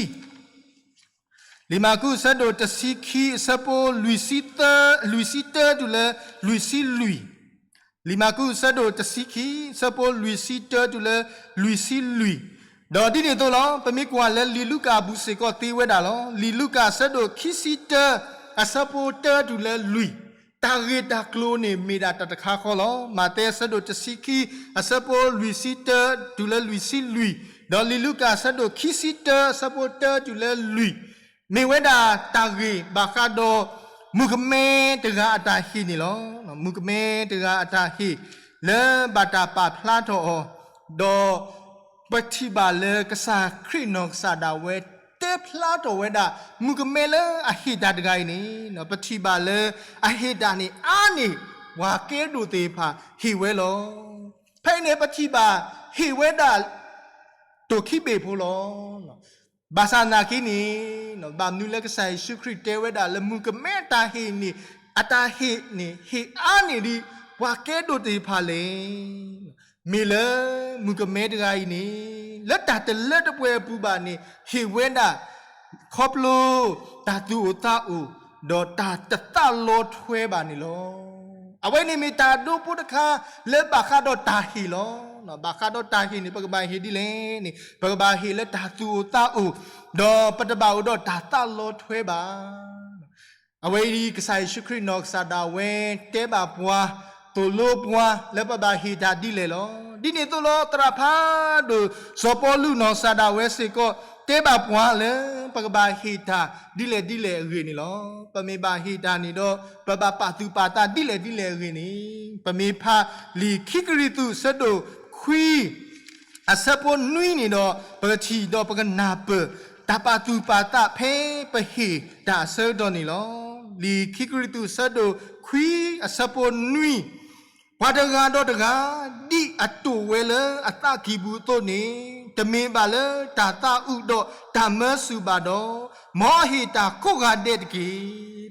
လံာ်မၢ်ကူးအဆၢဒိၣ်တဆံခံ အဆၢဖိလွံၢ်ဆံတၢ, လွံၢ်ဆံတၢတုၤလၢလွံၢ်ဆံလွံၢ်, လံာ်မၢ်ကူးအဆၢဒိၣ်တဆံခံ အဆၢဖိလွံၢ်ဆံတၢတုၤလၢလွံၢ်ဆံလွံၢ်, ဒီးဒ်န့ၣ်အသိးလီၤ. ပမ့ၢ်ကွၢ်လၢလံာ်လူၤကၣ်အပူၤစ့ၢ်ကီးသ့ဝဲဒၣ်လီၤ. လံာ်လူၤကၣ်အဆၢဒိၣ်ခံဆံတၢ အဆၢဖိတၢတုၤလၢလွံၢ်, တၢ်ဂ့ၢ်တၢ်ကျိၤန့ၣ်မ့ၢ်ဒၣ်တၢ်တခါဃီလီၤ. မးသဲအဆၢဒိၣ်တဆံခံ အဆၢဖိလွံၢ်ဆံတၢတုၤလၢလွံၢ်ဆံလွံၢ်, ဒီးလံာ်လူၤကၣ်အဆၢဒိၣ်ခံဆံတၢ အဆၢဖိတၢတုၤလၢလွံၢ်, မ့ၢ်ဝဲဒၣ်တၢ်ဂ့ၢ်ဘၣ်ဃးဒီး မုၣ်ကမဲတဂၤအတၢ်ဟ့ၣ်န့ၣ်လီၤ. မုၣ်ကမဲတဂၤအတၢ်ဟ့ၣ် လၢဘၣ်တၢ်ပာ်ဖျါထီၣ်အီၤ, ဒီးပထံၣ်ဘၣ်လၢကစၢ်ခရံာ်နီၢ်ကစၢ်ဒၣ်ဝဲ တဲဖျါထီၣ်ဝဲဒၣ် မုၣ်ကမဲလၢအဟ့ၣ်တၢ်တဂၤအံၤန့ၣ် ပထံၣ်ဘၣ်လၢအဟ့ၣ်တၢ်န့ၣ်အါန့ၢ် ပှၤကဲဒိၣ်သ့ၣ်တဖၣ်ဟ့ၣ်ဝဲလီၤ. ဖဲအံၤန့ၣ် ပထံၣ်ဘၣ်ဟ့ၣ်ဝဲဒၣ် တိၢ်ခံဘ့ၣ်ဖိလီၤ. ဘၣ်ဆၣ်သနာ်က့န့ၣ် ဘၣ်မနုၤလၢကစၢ်ယ့ၣ်ၡူးခရံာ်တဲဝဲဒၣ်လၢမုၣ်ကမဲတၢ်ဟ့ၣ်န့ၣ် အတၢ်ဟ့ၣ်န့ၣ် ဟ့ၣ်အါန့ၢ်ဒံး ပှၤကဲဒိၣ်သ့ၣ်တဖၣ်လဲၣ်. မ့ၢ်လၢမုၣ်ကမဲတဂၤအံၤန့ၣ် လၢတၢ်တလၢတပှဲၤအပူၤဘၣ်န့ၣ် ဟ့ၣ်ဝဲဒၣ် ခီဖျိ တၢ်သူၣ်အိၣ်သးအိၣ် ဒီးတၢ်တသးလီထွဲဘၣ်န့ၣ်လီၤ. အဝဲန့ၣ်မ့ၢ်တၢ်ဒိဖိတခါလၢဘၣ်ဃးဒီးတၢ်ဟ့ၣ်လီၤ. ဘၣ်ဃးဒီးတၢ်ဟ့ၣ်န့ၣ် ပကဘၣ်ဟ့ၣ်ဒ်လဲၣ်န့ၣ် ပကဘၣ်ဟ့ၣ်လၢတၢ်သူၣ်အိၣ်သးအိၣ် ဒီးပတဘၣ်အိၣ်ဒီးတၢ်သးလီထွဲဘၣ်. အဝဲအံၤ ကစၢ်ယ့ၣ်ၡူးခရံာ်နီၢ်ကစၢ်ဒၣ်ဝဲ တဲဘၣ်ပှၤ သိၣ်လိပှၤလၢပဘၣ်ဟ့ၣ်တၢ်ဒ်လဲၣ်လီၤ. ဒ်န့ၣ်အသိးလီၤ သရၣ်ဖးဒိၣ်စီၤပီလူးနီၢ်ကစၢ်ဒၣ်ဝဲစ့ၢ်ကီး တဲဘၣ်ပှၤလၢ ပကဘၣ်ဟ့ၣ်တၢ်ဒ်လဲၣ်ဒ်လဲၣ်အဂ့ၢ်န့ၣ်လီၤ. ပမ့ၢ်ဘၣ်ဟ့ၣ်တၢ်န့ၣ်ဒီး ပဘၣ်ပာ်သူၣ်ပာ်သးဒ်လဲၣ်ဒ်လဲၣ်အဂ့ၢ်န့ၣ် ပမ့ၢ်ဖးလံာ်ခံကရံၣ်သူး အဆၢဒိၣ်ခွံ အဆၢဖိနွံန့ၣ်ဒီး ပကထံၣ်ဒီးပကနၢ်ပၢၢ် တၢ်ပာ်သူၣ်ပာ်သးဖဲပဟ့ၣ်တၢ်အဆၢကတီၢ်န့ၣ်လီၤ. လံာ်ခံကရံၣ်သူး အဆၢဒိၣ်ခွံ အဆၢဖိနွံ, ပှၤတဂၤဒီးတဂၤ ဒ်အတိာ်ဝဲလၢအသးကံၢ်ပူၤအသိးန့ၣ် တမ့ၢ်ဘၣ်လၢတၢ်သးအုးဒီးတၢ်မၢဆူၣ်ဘၣ်ဒီး မ်အဟ့ၣ်တၢ်ကိးဂၤဒဲးတက့ၢ်.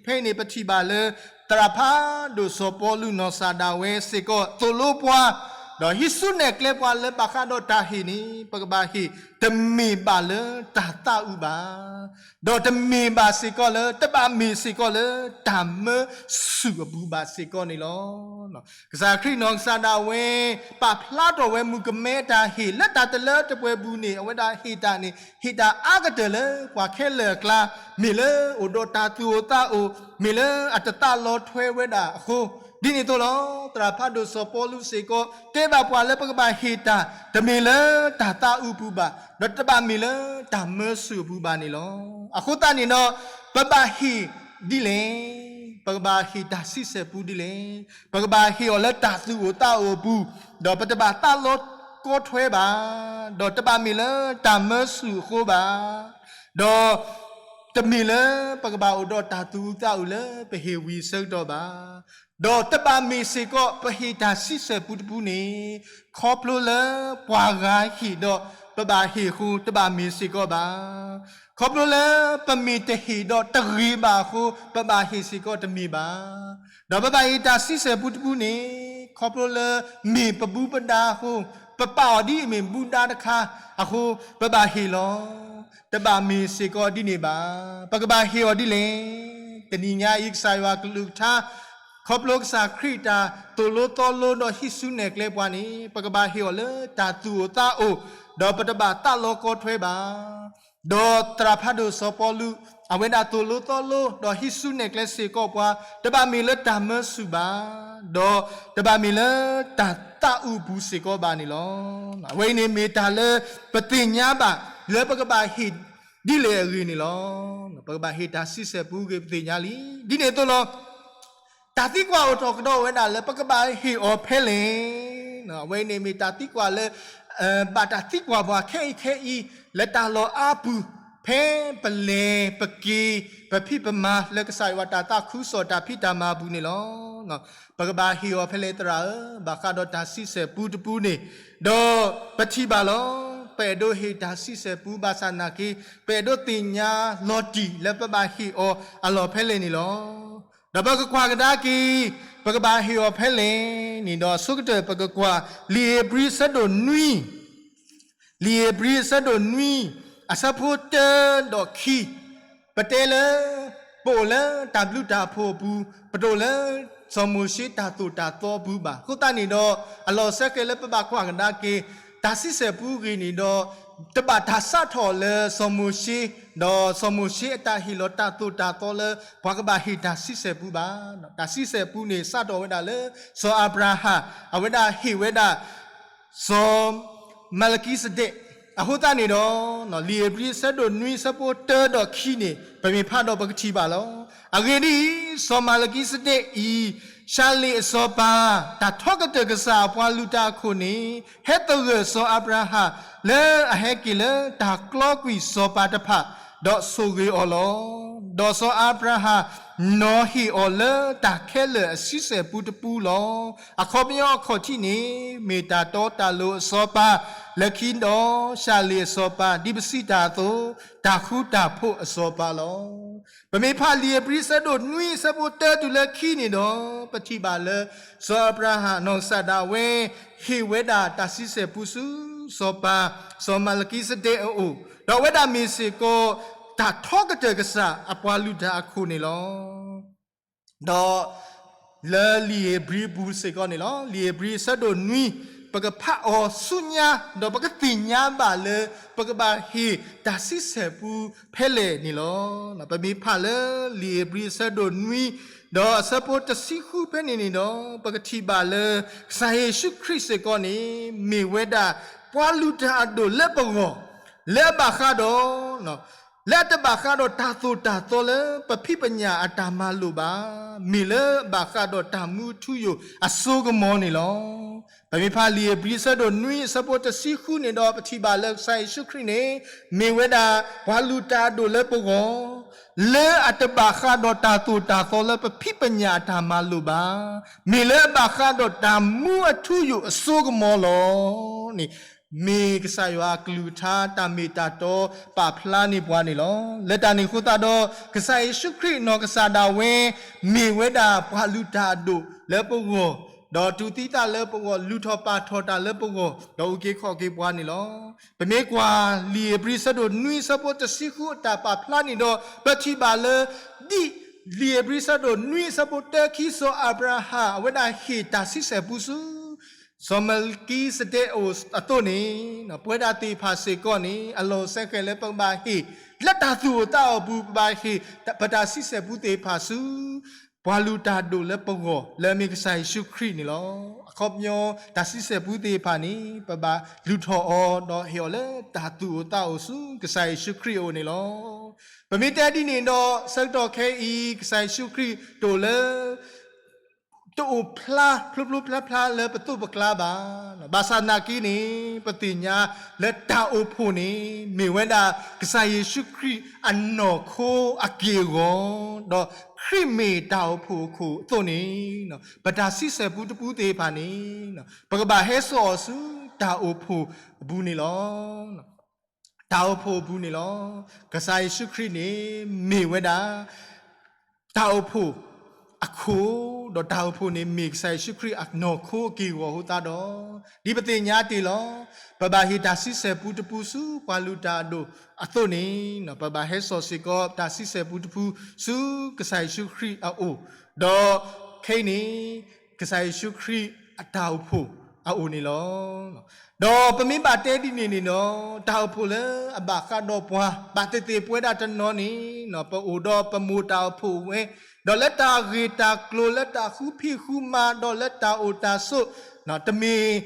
ဖဲအံၤန့ၣ် ပထံၣ်ဘၣ်လၢ သရၣ်ဖးဒိၣ်စီၤပီလူးနီၢ်ကစၢ်ဒၣ်ဝဲစ့ၢ်ကီး သိၣ်လိပှၤ ဒီးဟံးစုနဲၣ်ကျဲပှၤလၢဘၣ်ဃးဒီးတၢ်ဟ့ၣ်န့ၣ် ပကဘၣ်ဟ့ၣ် တမ့ၢ်ဘၣ်လၢတၢ်သးအုးဘၣ်, ဒီးတမ့ၢ်ဘၣ်စ့ၢ်ကီးလၢ တဘၣ်မ့ၢ်စ့ၢ်ကီးလၢတၢ်မၢဆူၣ်အပူၤဘၣ်စ့ၢ်ကီးန့ၣ်လီၤ. ကစၢ်ခရံာ်နီၢ်ကစၢ်ဒၣ်ဝဲ ပာ်ဖျါထီၣ်ဝဲမုၣ်ကမဲတၢ်ဟ့ၣ်လၢတၢ်တလၢတပှဲၤပူၤန့ၣ် အဝဲဒၣ်ဟ့ၣ်တၢ်န့ၣ် ဟ့ၣ်တၢ်အါကတၢၢ်လၢပှၤခဲလၢာ်အကျါ, မ့ၢ်လၢအိၣ်ဒီးတၢ်သူၣ်အိၣ်သးအိၣ်, မ့ၢ်လၢအတသးလီထွဲဝဲဒၣ်အဃိ, ဒ်န့ၣ်အသိးလီၤ. သရၣ်ဖးဒိၣ်စီၤပီလူးစ့ၢ်ကီး တဲဘၣ်ပှၤလၢပကဘၣ်ဟ့ၣ်တၢ် တမ့ၢ်လၢတၢ်သးအုးအပူၤဘၣ်, ဒီးတဘၣ်မ့ၢ်လၢတၢ်မၢဆူၣ်အပူၤဘၣ်န့ၣ်လီၤ. အဃိသတးန့ၣ်ဒီး ပဘၣ်ဟ့ၣ်ဒ်လဲၣ် ပကဘၣ်ဟ့ၣ်တၢ်ဆံဆဲၣ်ပူဒ်လဲၣ်. ပကဘၣ်ဟ့ၣ်အီၤလၢတၢ်သူၣ်အိၣ်သးအိၣ်အပူၤ, ဒီးပတဘၣ်သးလီကီထွဲဘၣ်, ဒီးတဘၣ်မ့ၢ်လၢတၢ်မၢဆူၣ်အဃိဘၣ်, ဒီး တမ့ၢ်လၢပကဘၣ်အိၣ်ဒီးတၢ်သူၣ်အုးသးအုးလၢပဟ့ၣ်ဝံၤအဆၢကတီၢ်ဘၣ်. ဒီးတဘၣ်မ့ၢ်စ့ၢ်ကီး ပဟ့ၣ်တၢ်ဆံဆဲၣ်ပူတပူန့ၣ် ခီဖျိလၢပှၤဂၤဟ့ၣ်ဒီးပဘၣ်ဟ့ၣ်အဃိ တဘၣ်မ့ၢ်စ့ၢ်ကီးဘၣ်. ခီဖျိလၢပမ့ၢ်တဟ့ၣ်ဒီးတဂ့ၤဘၣ်အဃိ ပဘၣ်ဟ့ၣ်စ့ၢ်ကီးတမ့ၢ်ဘၣ်. ဒီးပဘၣ်ဟ့ၣ်တၢ်ဆံဆဲၣ်ပူတပူန့ၣ် ခီဖျိလၢမ့ၢ်ပဘူပဒါအဃိ, ပပာ်အီၤဒ်အမ့ၢ်ဘူဒါတခါအဃိ ပဘၣ်ဟ့ၣ်လီၤ. တဘၣ်မ့ၢ်စ့ၢ်ကီးဒ်န့ၣ်ဘၣ်. ပကဘၣ်ဟ့ၣ်အီၤဒ်လဲၣ်. တနံၤညါအံၤ ကစၢ်ယွၤအကလုၢ်ကထါ ခီဖျိကစၢ်ခရံာ်တၢ်သိၣ်လိသီလိဒီးဟံးစုနဲၣ်ကျဲပှၤန့ၣ် ပကဘၣ်ဟ့ၣ်အီၤလၢတၢ်သူၣ်အိၣ်သးအိၣ်, ဒီးပတဘၣ်သးလီကီထွဲဘၣ်. ဒီးသရၣ်ဖးဒိၣ်စီၤပီလူး အဝဲဒၣ်သိၣ်လိသီလိဒီးဟံးစုနဲၣ်ကျဲစ့ၢ်ကီးပှၤ တဘၣ်မ့ၢ်လၢတၢ်မၢဆူၣ်ဘၣ်, ဒီးတဘၣ်မ့ၢ်လၢတၢ်သးအုးပူၤစ့ၢ်ကီးဘၣ်န့ၣ်လီၤ. အဝဲအံၤန့ၣ်မ့ၢ်တၢ်လၢပသ့ၣ်ညါဘၣ် လၢပကဘၣ်ဟ့ၣ်ဒ်လဲၣ်အဂ့ၢ်န့ၣ်လီၤ. ပကဘၣ်ဟ့ၣ်တၢ်ဆံဆဲၣ်ပူဂ့ၤ ပသ့ၣ်ညါလံ. ဒ်န့ၣ်အသိးလီၤ. တၢ်သံကွၢ်အိၣ်ထီၣ်ကဒီးဝဲဒၣ်လၢပကဘၣ်ဟ့ၣ်အီၤဖဲလဲၣ်. အဝဲအံၤန့ၣ်မ့ၢ်တၢ်သံကွၢ်လၢ ဘၣ်တၢ်သံကွၢ်ပှၤခဲအံၤခဲအံၤ လၢတၢ်လီၢ်အါပူၤ ဖဲပလဲၤပက့ၤ ပဖံးပမၤလၢကစၢ်ယွၤတၢ်သးခုကစီၣ်တၢ်ဖံးတၢ်မၤအပူၤန့ၣ်လီၤ. ပကဘၣ်ဟ့ၣ်အီၤဖဲလဲၣ်သရၣ်ဧၢ, ဘၣ်ဃးဒီးတၢ်ဆံဆဲၣ်ပူတပူန့ၣ်, ဒီးပထံၣ်ဘၣ်လီၤ. ပအဲၣ်ဒိးဟ့ၣ်တၢ်ဆံဆဲၣ်ပူဘၣ်ဆၣ်နာ်က့ ပအဲၣ်ဒိးသ့ၣ်ညါလီၤတံၢ်လၢပဘၣ်ဟ့ၣ်အီၤအလီၢ်ဖဲလဲၣ်န့ၣ်လီၤ. ဒီးပကကွၢ်ကဒါက့ၤ ပကဘၣ်ဟ့ၣ်အီၤဖဲလဲၣ်န့ၣ်ဒီး အဆိကတၢၢ်ပကကွၢ် လံာ်ဧ့ၤဘြံၤအဆၢဒိၣ်နွံ လံာ်ဧ့ၤဘြံၤအဆၢဒိၣ်နွံ အဆၢဖိတၢဒီးခံ, ပတဲလၢ ပအိၣ်လၢတၢ်ဘျုးတၢ်ဖှိၣ်အပူၤ, ပတအိၣ်လၢစီၤမိၤၡ့တၢ်သိၣ်တၢ်သီအပူၤဘၣ်. အဃိသတးန့ၣ်ဒီး အလီၢ်စဲဃဲၤလၢပဘၣ်ကွၢ်ကဒါက့ၤ တၢ်ဆံဆဲၣ်ပူဂ့ၢ်န့ၣ်ဒီး တဘၣ်တၢ်စးထီၣ်လၢစီၤမိၤၡ့, ဒီးစီၤမိၤၡ့အတၢ်ဟ့ၣ်လီၤတၢ်သိၣ်တၢ်သီလၢ ပှၤကဘၣ်ဟ့ၣ်တၢ်ဆံဆဲၣ်ပူဘၣ်. တၢ်ဆံဆဲၣ်ပူန့ၣ် စးထီၣ်ဝဲဒၣ်လၢ စီၤအၤဘြၤဟၣ် အဝဲဒၣ်ဟ့ၣ်ဝဲဒၣ် စီၤမၤလကံစဒဲး. အဃိသတးန့ၣ်ဒီး လံာ်ဧ့ၤဘြံၤအဆၢဒိၣ်နွံအဆၢဖိတၢဒီးခံန့ၣ် ပမ့ၢ်ဖးဒီးပကထံၣ်ဘၣ်လီၤ. အဂ့ၢ်ဒ်အံၤ, စီၤမၤလကံစဒဲးအံၤ ၡၤလ့ၣ်အစီၤပၤ, တၢ်ထီကတၢၢ်ကစၢ်အပှၤလုၢ်တၢ်အခိၣ်န့ၣ် ဟဲသဂၢၢ်စီၤအၤဘြၤဟၣ် လၢအဟဲက့ၤလၢတၢ်ကျီကွံာ်စီၤပၤတဖၣ်, ဒီးဆိၣ်ဂ့ၤအီၤလီၤ. ဒီးစီၤအၤဘြၤဟၣ် နီၤဟ့ၣ်အီၤလၢတၢ်ခဲလၢာ်အဆံဆဲၣ်ပူတပူလီၤ. အခီပညီအခီၣ်ထံးန့ၣ် မ့ၢ်တၢ်တီတၢ်လိၤအစီၤပၤ, လၢခံဒီးၡၤလ့ၣ်အစီၤပၤ, ဒ်ပစံးတၢ်အသိး, တၢ်ဃူတၢ်ဖိးအစီၤပၤလီၤ. ပမ့ၢ်ဖးလံာ်ဧ့ၤဘြံၤအဆၢဒိၣ်နွံအဆၢဖိတၢတုၤလၢခံန့ၣ်ဒီး ပထံၣ်ဘၣ်လၢ စီၤအၤဘြၤဟၣ်နီၢ်ကစၢ်ဒၣ်ဝဲ ဟ့ၣ်ဝဲဒၣ်တၢ်ဆံဆဲၣ်ပူဆူစီၤပၤ စီၤမၤလကံစဒဲးအအိၣ်, ဒီးအဝဲဒၣ်မ့ၢ်စ့ၢ်ကီး တၢ်ထီကတၢၢ်ကစၢ်အပှၤလုၢ်တၢ်အခိၣ်န့ၣ်လီၤ. ဒီးလၢလံာ်ဧ့ၤဘြံၤပူၤစ့ၢ်ကီးန့ၣ်လီၤ. လံာ်ဧ့ၤဘြံၤအဆၢဒိၣ်နွံ ပကဖးအီၤဆူညါ ဒီးပကသ့ၣ်ညါဘၣ်လၢ ပကဘၣ်ဟ့ၣ်တၢ်ဆံဆဲၣ်ပူဖဲလဲၣ်န့ၣ်လီၤ. ပမ့ၢ်ဖးလၢလံာ်ဧ့ၤဘြံၤအဆၢဒိၣ်နွံ ဒီးအဆၢဖိတဆံဃုဖဲန့ၣ်န့ၣ်ဒီး ပကထံၣ်ဘၣ်လၢ ကစၢ်ယ့ၣ်ၡူးခရံာ်စ့ၢ်ကီးန့ၣ် မ့ၢ်ဝဲဒၣ်ပှၤလုၢ်တၢ်အဒိၣ်လၢပဂီၢ်, လၢအဘၣ်ဃးဒီး လၢအတဘၣ်ဃးဒီးတၢ်သိၣ်တၢ်သီလၢပဖံးပညၣ်အတၢ်မၤလိာ်ဘၣ်, မ့ၢ်လၢအဘၣ်ဃးဒီးတၢ်မူအထူအယိာ်အစိကမီၤန့ၣ်လီၤ. ပမ့ၢ်ဖးလံာ်ဧ့ၤဘြံၤအဆၢဒိၣ်နွံအဆၢဖိတဆံဃုန့ၣ်ဒီး ပထံၣ်ဘၣ်လၢကစၢ်ယ့ၣ်ၡူးခရံာ်န့ၣ် မ့ၢ်ဝဲဒၣ်ပှၤလုၢ်တၢ်အဒိၣ်လၢပဂီၢ်, လၢအတဘၣ်ဃးဒီးတၢ်သိၣ်တၢ်သီလၢပဖံးပညၣ်အတၢ်မၤလိာ်ဘၣ်, မ့ၢ်လၢအဘၣ်ဃးဒီးတၢ်မူအထူအယိာ်အစိကမီၤလီၤန့ၣ် မ့ၢ်ကစၢ်ယွၤအကလုၢ်ကထါတၢ်မ့ၢ်တၢ်တီပာ်ဖျါန့ၢ်ပှၤန့ၣ်လီၤ. လၢတၢ်န့ၣ်အဃိသတးဒီး ကစၢ်ယ့ၣ်ၡူးခရံာ်နီၢ်ကစၢ်ဒၣ်ဝဲ မ့ၢ်ဝဲဒၣ်ပှၤလုၢ်တၢ်အဒိၣ်လၢပဂီၢ်, ဒီးတူၢ်သံသးလၢပဂီၢ် လုၢ်ထီၣ်ပာ်ထီၣ်တၢ်လၢပဂီၢ်, ဒီးအုၣ်က့ၤခီၣ်က့ၤပှၤန့ၣ်လီၤ. ပမ့ၢ်ကွၢ်လံာ်ဧ့ၤဘြံၤအဆၢဒိၣ်နွံအဆၢဖိတဆံဃုအတၢ်ပာ်ဖျါန့ၣ်ဒီး ပထံၣ်ဘၣ်လၢ ဒ်လံာ်ဧ့ၤဘြံၤအဆၢဒိၣ်နွံအဆၢဖိတၢခံ စီၤအၤဘြၤဟၣ် အဝဲဒၣ်ဟ့ၣ်တၢ်ဆံဆဲၣ်ပူဆူ စီၤမၤလကံစဒဲးအအိၣ်အသိးန့ၣ် ပဝဲဒၣ်သ့ၣ်တဖၣ်စ့ၢ်ကီးန့ၣ် အလီၢ်စဲဃဲၤလၢပကဘၣ်ဟ့ၣ် လၢတၢ်သူၣ်အိၣ်သးအိၣ်အပူၤ ပဘၣ်ဟ့ၣ်ပတၢ်ဆံဆဲၣ်ပူသ့ၣ်တဖၣ်ဆူ ပှၤလုၢ်တၢ်ဒိၣ်လၢပဂီၢ် လၢအမ့ၢ်ကစၢ်ယ့ၣ်ၡူးခရံာ်န့ၣ်လီၤ. အခီပညီတၢ်ဆံဆဲၣ်ပူသ့ၣ်တဖၣ်န့ၣ် ပဘၣ်လုၢ်ထီၣ်အီၤ ဒီးဟ့ၣ်အီၤလၢတၢ်သူၣ်အိၣ်သးအိၣ်ဆူကစၢ်ယ့ၣ်ၡူးခရံာ်အအိၣ်န့ၣ်လီၤ. ပမ့ၢ်တဲဒ်န့ၣ်ဒီး ဆၢကတီၢ်ခဲအံၤ ကစၢ်ယ့ၣ်ၡူးခရံာ်တအိၣ်လၢ တအိၣ်ဖျါဖျိဖျိဖျါဖျါလၢပသိးပကျါဘၣ်. ဘၣ်ဆၣ်သနာ်က့န့ၣ် ပသ့ၣ်ညါလၢတၢ်အိၣ်ဖှိၣ်န့ၣ် မ့ၢ်ဝဲဒၣ်ကစၢ်ယ့ၣ်ၡူးခရံာ်အနီၢ်ခိအက့ၢ်အဂီၤ, ဒီးခရံာ်မ့ၢ်တၢ်အိၣ်ဖှိၣ်အခိၣ်အသိးန့ၣ် ပတၢ်ဆံဆဲၣ်ပူတပူသ့ၣ်တဖၣ်န့ၣ် ပကဘၣ်ဟဲစိာ်အီၤဆူတၢ်အိၣ်ဖှိၣ်အပူၤန့ၣ်လီၤ. တၢ်အိၣ်ဖှိၣ်အပူၤန့ၣ်လီၤ. ကစၢ်ယ့ၣ်ၡူးခရံာ်န့ၣ် မ့ၢ်ဝဲဒၣ် တၢ်အိၣ်ဖှိၣ်အခိၣ်, ဒီးတၢ်အိၣ်ဖှိၣ်န့ၣ်မ့ၢ်ကစၢ်ယ့ၣ်ၡူးခရံာ်အနီၢ်ခိအက့ၢ်အဂီၤအဃိသတးဒီး, ဒ်ပသ့ၣ်ညါတ့ၢ်လီၤ, ပဘၣ်ဟ့ၣ်တၢ်ဆံဆဲၣ်ပူတပူဆူပှၤလုၢ်တၢ်အဒိၣ်အသိးန့ၣ်, ပဘၣ်ဟဲစိာ်စ့ၢ်ကီးတၢ်ဆံဆဲၣ်ပူတပူဆူကစၢ်ယ့ၣ်ၡူးခရံာ်အအိၣ်, ဒီးခဲအံၤန့ၣ် ကစၢ်ယ့ၣ်ၡူးခရံာ်အတၢ်အိၣ်ဖှိၣ်အအိၣ်န့ၣ်လီၤ. ဒီးပမ့ၢ်ဘၣ်တဲဒ်န့ၣ်န့ၣ်ဒီး, တၢ်အိၣ်ဖှိၣ်လၢအဘၣ်ဃးဒီးပှၤ ဘၣ်သ့ၣ်သ့ၣ်ပဝဲဒၣ်တနီၤန့ၣ်, ပအိၣ်ဒီးပမိၢ်တၢ်အိၣ်ဖှိၣ်ဝဲ, ဒီးလၢတၢ်ဂ့ၢ်တၢ်ကျိၤ လၢတၢ်ဃုဖံးဃုမၤ ဒီးလၢတၢ်အိၣ်တၢ်ဆိး, တမ့ၢ်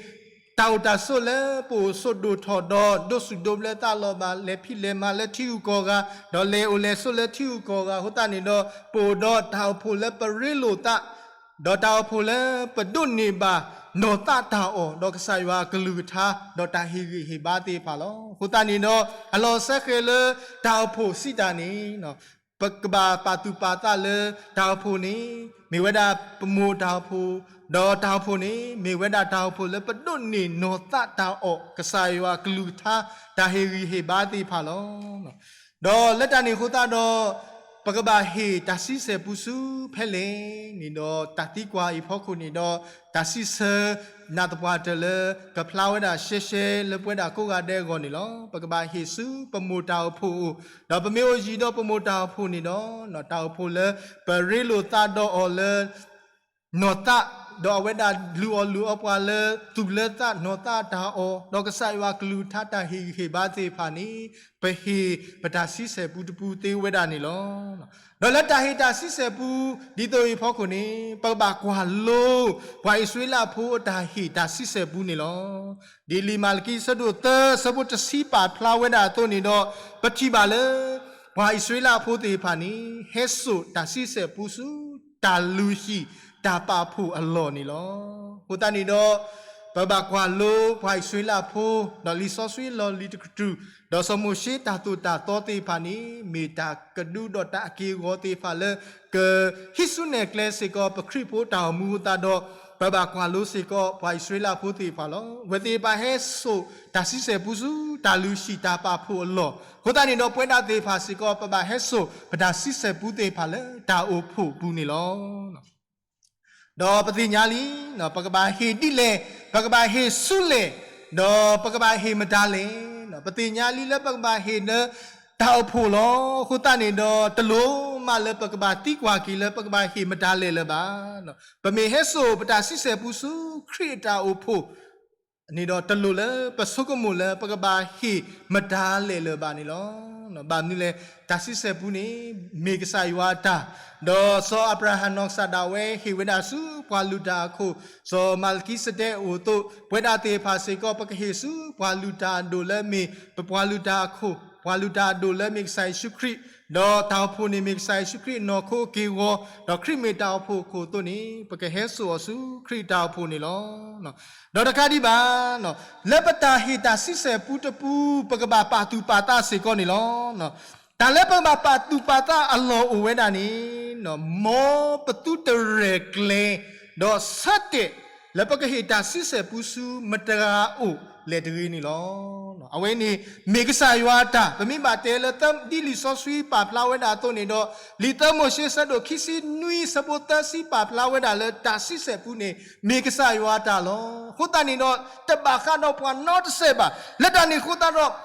တၢ်အိၣ်တၢ်ဆိးလၢပအိၣ်ဆိးဒိၣ်ထီၣ်ဒီး ဒိးစူၣ်ဒိးဘျၢသးလီၤဘၣ် လဲၤဖံးလဲၤမၤလၢထံဂုၤကီၢ်ဂၤ, ဒီးလဲၤအိၣ်လဲၤဆိးလၢထံဂုၤကီၢ်ဂၤအဃိသတးန့ၣ်ဒီး, ပအိၣ်ဒီးတၢ်အိၣ်ဖှိၣ်လၢပရ့လိာ်သး, ဒီးတၢ်အိၣ်ဖှိၣ်လၢပဒိးန့ၢ်ဘၣ်နီၢ်သးတၢ်အီၣ် ဒီးကစၢ်ယွၤအကလုၢ်ကထါ ဒီးတၢ်ဟ့ၣ်ဂံၢ်ဟ့ၣ်ဘါသ့ၣ်တဖၣ်လီၤ. အဃိသတးန့ၣ်ဒီး, အလီၢ်စဲဃဲၤလၢတၢ်အိၣ်ဖှိၣ်စံးတၢ်န့ၣ်, ပကဘၣ်ပာ်သူၣ်ပာ်သးလၢတၢ်အိၣ်ဖှိၣ်န့ၣ် မ့ၢ်ဝဲဒၣ်ပမိၢ်တၢ်အိၣ်ဖှိၣ်, ဒီးတၢ်အိၣ်ဖှိၣ်န့ၣ် မ့ၢ်ဝဲဒၣ်တၢ်အိၣ်ဖှိၣ်လၢပဒိးန့ၢ်နီၢ်သးတၢ်အီၣ် ကစၢ်ယွၤအကလုၢ်ကထါ တၢ်ဟ့ၣ်ဂံၢ်ဟ့ၣ်ဘါသ့ၣ်တဖၣ်လီၤ. ဒီးလၢတၢ်န့ၣ်အဃိသတးဒီး, ပကဘၣ်ဟ့ၣ်တၢ်ဆံဆဲၣ်ပူဆူဖဲလဲၣ်န့ၣ်ဒီး တၢ်သံကွၢ်အံၤဖီခိၣ်န့ၣ်ဒီး, တၢ်စံးဆၢနၢ်သပှၢ်တၢၢ်လၢကဖျါဝဲဒၣ်ရှဲရှဲလၢပဝဲဒၣ်ကိးဂၤဒဲးအဂီၢ်န့ၣ်လီၤ. ပကဘၣ်ဟ့ၣ်ဆူပမိၢ်တၢ်အိၣ်ဖှိၣ်အအိၣ်, ဒီးပမ့ၢ်အိၣ်ယံၤဒီးပမိၢ်တၢ်အိၣ်ဖှိၣ်န့ၣ်ဒီး, တၢ်အိၣ်ဖှိၣ်လၢပရ့လိာ်သးဒီးအီၤလၢ နီၢ်သး, ဒီးအဝဲဒၣ်လုၢ်အီၣ်လုၢ်အီပှၤလၢသူၣ်လၢသးနီၢ်သးတၢ်အီၣ်, ဒီးကစၢ်ယွၤကလုၢ်ကထါတၢ်ဟ့ၣ်ဂံၢ်ဟ့ၣ်ဘါသ့ၣ်တဖၣ်န့ၣ်, ပဟ့ၣ်ပတၢ်ဆံဆဲၣ်ပူတပူသ့ဝဲဒၣ်န့ၣ်လီၤ. ဒီးလၢတၢ်ဟ့ၣ်တၢ်ဆံဆဲၣ်ပူဒ်သိးအံၤအဖီခိၣ်န့ၣ်, ပကဘၣ်ကွၢ်လိ ပှၤအံၣ်စရ့လးဖိအတၢ်ဟ့ၣ်တၢ်ဆံဆဲၣ်ပူန့ၣ်လီၤ. ဒ်လံာ်မၤလကံဆၢဒိၣ်သၢဆၢဖိတဆံပာ်ဖျါဝဲဒၣ်အသိးန့ၣ်ဒီး, ပထံၣ်ဘၣ်လၢ ပှၤအံၣ်စရ့လးဖိသ့ၣ်တဖၣ်န့ၣ် ဟဲစိာ်တၢ်ဆံဆဲၣ်ပူဆူ တၢ်လုၢ်ဟံၣ်တၢ်ပာ်ဖှိၣ်အလီၢ်န့ၣ်လီၤ. အဃိသတးန့ၣ်ဒီး, ပဘၣ်ကွၢ်လိပှၤအံၣ်စရ့လးဖိ, ဒီးလံာ်စီဆှံလီၢ်လံၤတကတြူၢ်, ဒီးစီၤမိၤၡ့တၢ်သိၣ်တၢ်သီသ့ၣ်တဖၣ်န့ၣ် မ့ၢ်တၢ်ကဒုဒီးတၢ်အက့ၢ်အဂီၤသ့ၣ်တဖၣ်လၢ ကဟံးစုနဲၣ်ကျဲစ့ၢ်ကီးပခရံာ်ဖိတၢ်အိၣ်မူအဃိသတးဒီး, ပဘၣ်ကွၢ်လိစ့ၢ်ကီးပှၤအံၣ်စရ့လးဖိသ့ၣ်တဖၣ်လီၤ. အဝဲသ့ၣ်တဖၣ်ဟဲစိာ်တၢ်ဆံဆဲၣ်ပူဆူ တၢ်လုၢ်ဟံၣ်တၢ်ပာ်ဖှိၣ်အလီၢ်, အဃိသတးန့ၣ်ဒီး ပဝဲဒၣ်သ့ၣ်တဖၣ်စ့ၢ်ကီး ပဘၣ်ဟဲစိာ်ပတၢ်ဆံဆဲၣ်ပူသ့ၣ်တဖၣ်လၢတၢ်အိၣ်ဖှိၣ်ပူၤန့ၣ်လီၤ. ဒီးပသ့ၣ်ညါလံ, ပကဘၣ်ဟ့ၣ်ဒ်လဲၣ်, ပကဘၣ်ဟ့ၣ်ဆူလဲၣ်, ဒီးပကဘၣ်ဟ့ၣ်မတၤလဲၣ်. ပသ့ၣ်ညါလံလၢပကဘၣ်ဟ့ၣ်လၢတၢ်အိၣ်ဖှိၣ်လီၤ. အဃိသတးန့ၣ်ဒီး တလိၣ်မးလၢပကဘၣ်သံကွၢ်က့ၤလၢပကဘၣ်ဟ့ၣ်မတၤလဲၣ်လၢၤဘၣ်. ပမ့ၢ်ဟဲစိာ်ပတၢ်ဆံဆဲၣ်ပူဆူခရံာ်အတၢ်အိၣ်ဖှိၣ်န့ၣ်ဒီး တလိၣ်လၢပဆိကမိၣ်လၢပကဘၣ်ဟ့ၣ်မတၤလဲၣ်လၢၤဘၣ်န့ၣ်လီၤ. ဘၣ်မနုၤလဲၣ်, တၢ်ဆံဆဲၣ်ပူန့ၣ် မ့ၢ်ကစၢ်ယွၤအတၢ်, ဒီးစီၤအၤဘြၤဟၣ်နီၢ်ကစၢ်ဒၣ်ဝဲဟ့ၣ်ဝဲဒၣ်ဆူပှၤလုၢ်တၢ်အခိၣ်, စီၤမၤလကံစဒဲးအအိၣ်အသိး, ပဝဲဒၣ်သ့ၣ်တဖၣ်စ့ၢ်ကီး ပကဟ့ၣ်ဆူပှၤလုၢ်တၢ်အဒိၣ်လၢမ့ၢ်ပပှၤလုၢ်တၢ်အခိၣ်, ပှၤလုၢ်တၢ်အဒိၣ်လၢမ့ၢ်ကစၢ်ယ့ၣ်ၡူးခရံာ်, ဒီးတၢ်အိၣ်ဖှိၣ်န့ၣ်မ့ၢ်ကစၢ်ယ့ၣ်ၡူးခရံာ်အနီၢ်ခိအက့ၢ်အဂီၤ, ဒီးခရံာ်မ့ၢ်တၢ်အိၣ်ဖှိၣ်အခိၣ်အသိးန့ၣ် ပကဟဲစိာ်အီၤဆူခရံာ်တၢ်အိၣ်ဖှိၣ်န့ၣ်လီၤ. ဒီးတကးဒံးဘၣ်, လၢပတၢ်ဟ့ၣ်တၢ်ဆံဆဲၣ်ပူတပူ ပကဘၣ်ပာ်သူၣ်ပာ်သးစ့ၢ်ကီးန့ၣ်လီၤ. တၢ်လၢပကဘၣ်ပာ်သူၣ်ပာ်သးအလီၢ်အိၣ်ဝဲဒၣ်န့ၣ်, မ်ပသုတရဲၣ်ကျဲၤ, ဒီးဆၢတဲာ် လၢပကဟ့ၣ်တၢ်ဆံဆဲၣ်ပူဆူမတၤဂၤအအိၣ်လဲၣ်တဂ့ၤန့ၣ်လီၤ. အဝဲန့ၣ် မ့ၢ်ကစၢ်ယွၤအတၢ်, ပမ့ၢ်ဘၣ်တဲလၢ ဒ်လံာ်စီဆှံပာ်ဖျါဝဲဒၣ်အသိးန့ၣ်ဒီး, လံာ်သၢမိၤၡ့ဆၢဒိၣ်ခံဆံနွံဆၢဖိသၢဆံပာ်ဖျါဝဲဒၣ်လၢတၢ်ဆံဆဲၣ်ပူန့ၣ် မ့ၢ်ကစၢ်ယွၤအတၢ်လီၤ. အဃိသတးန့ၣ်ဒီး တဘၣ်ဃးဒီးပှၤနီတစဲးဘၣ်. လၢတၢ်န့ၣ်အဃိသတးဒီး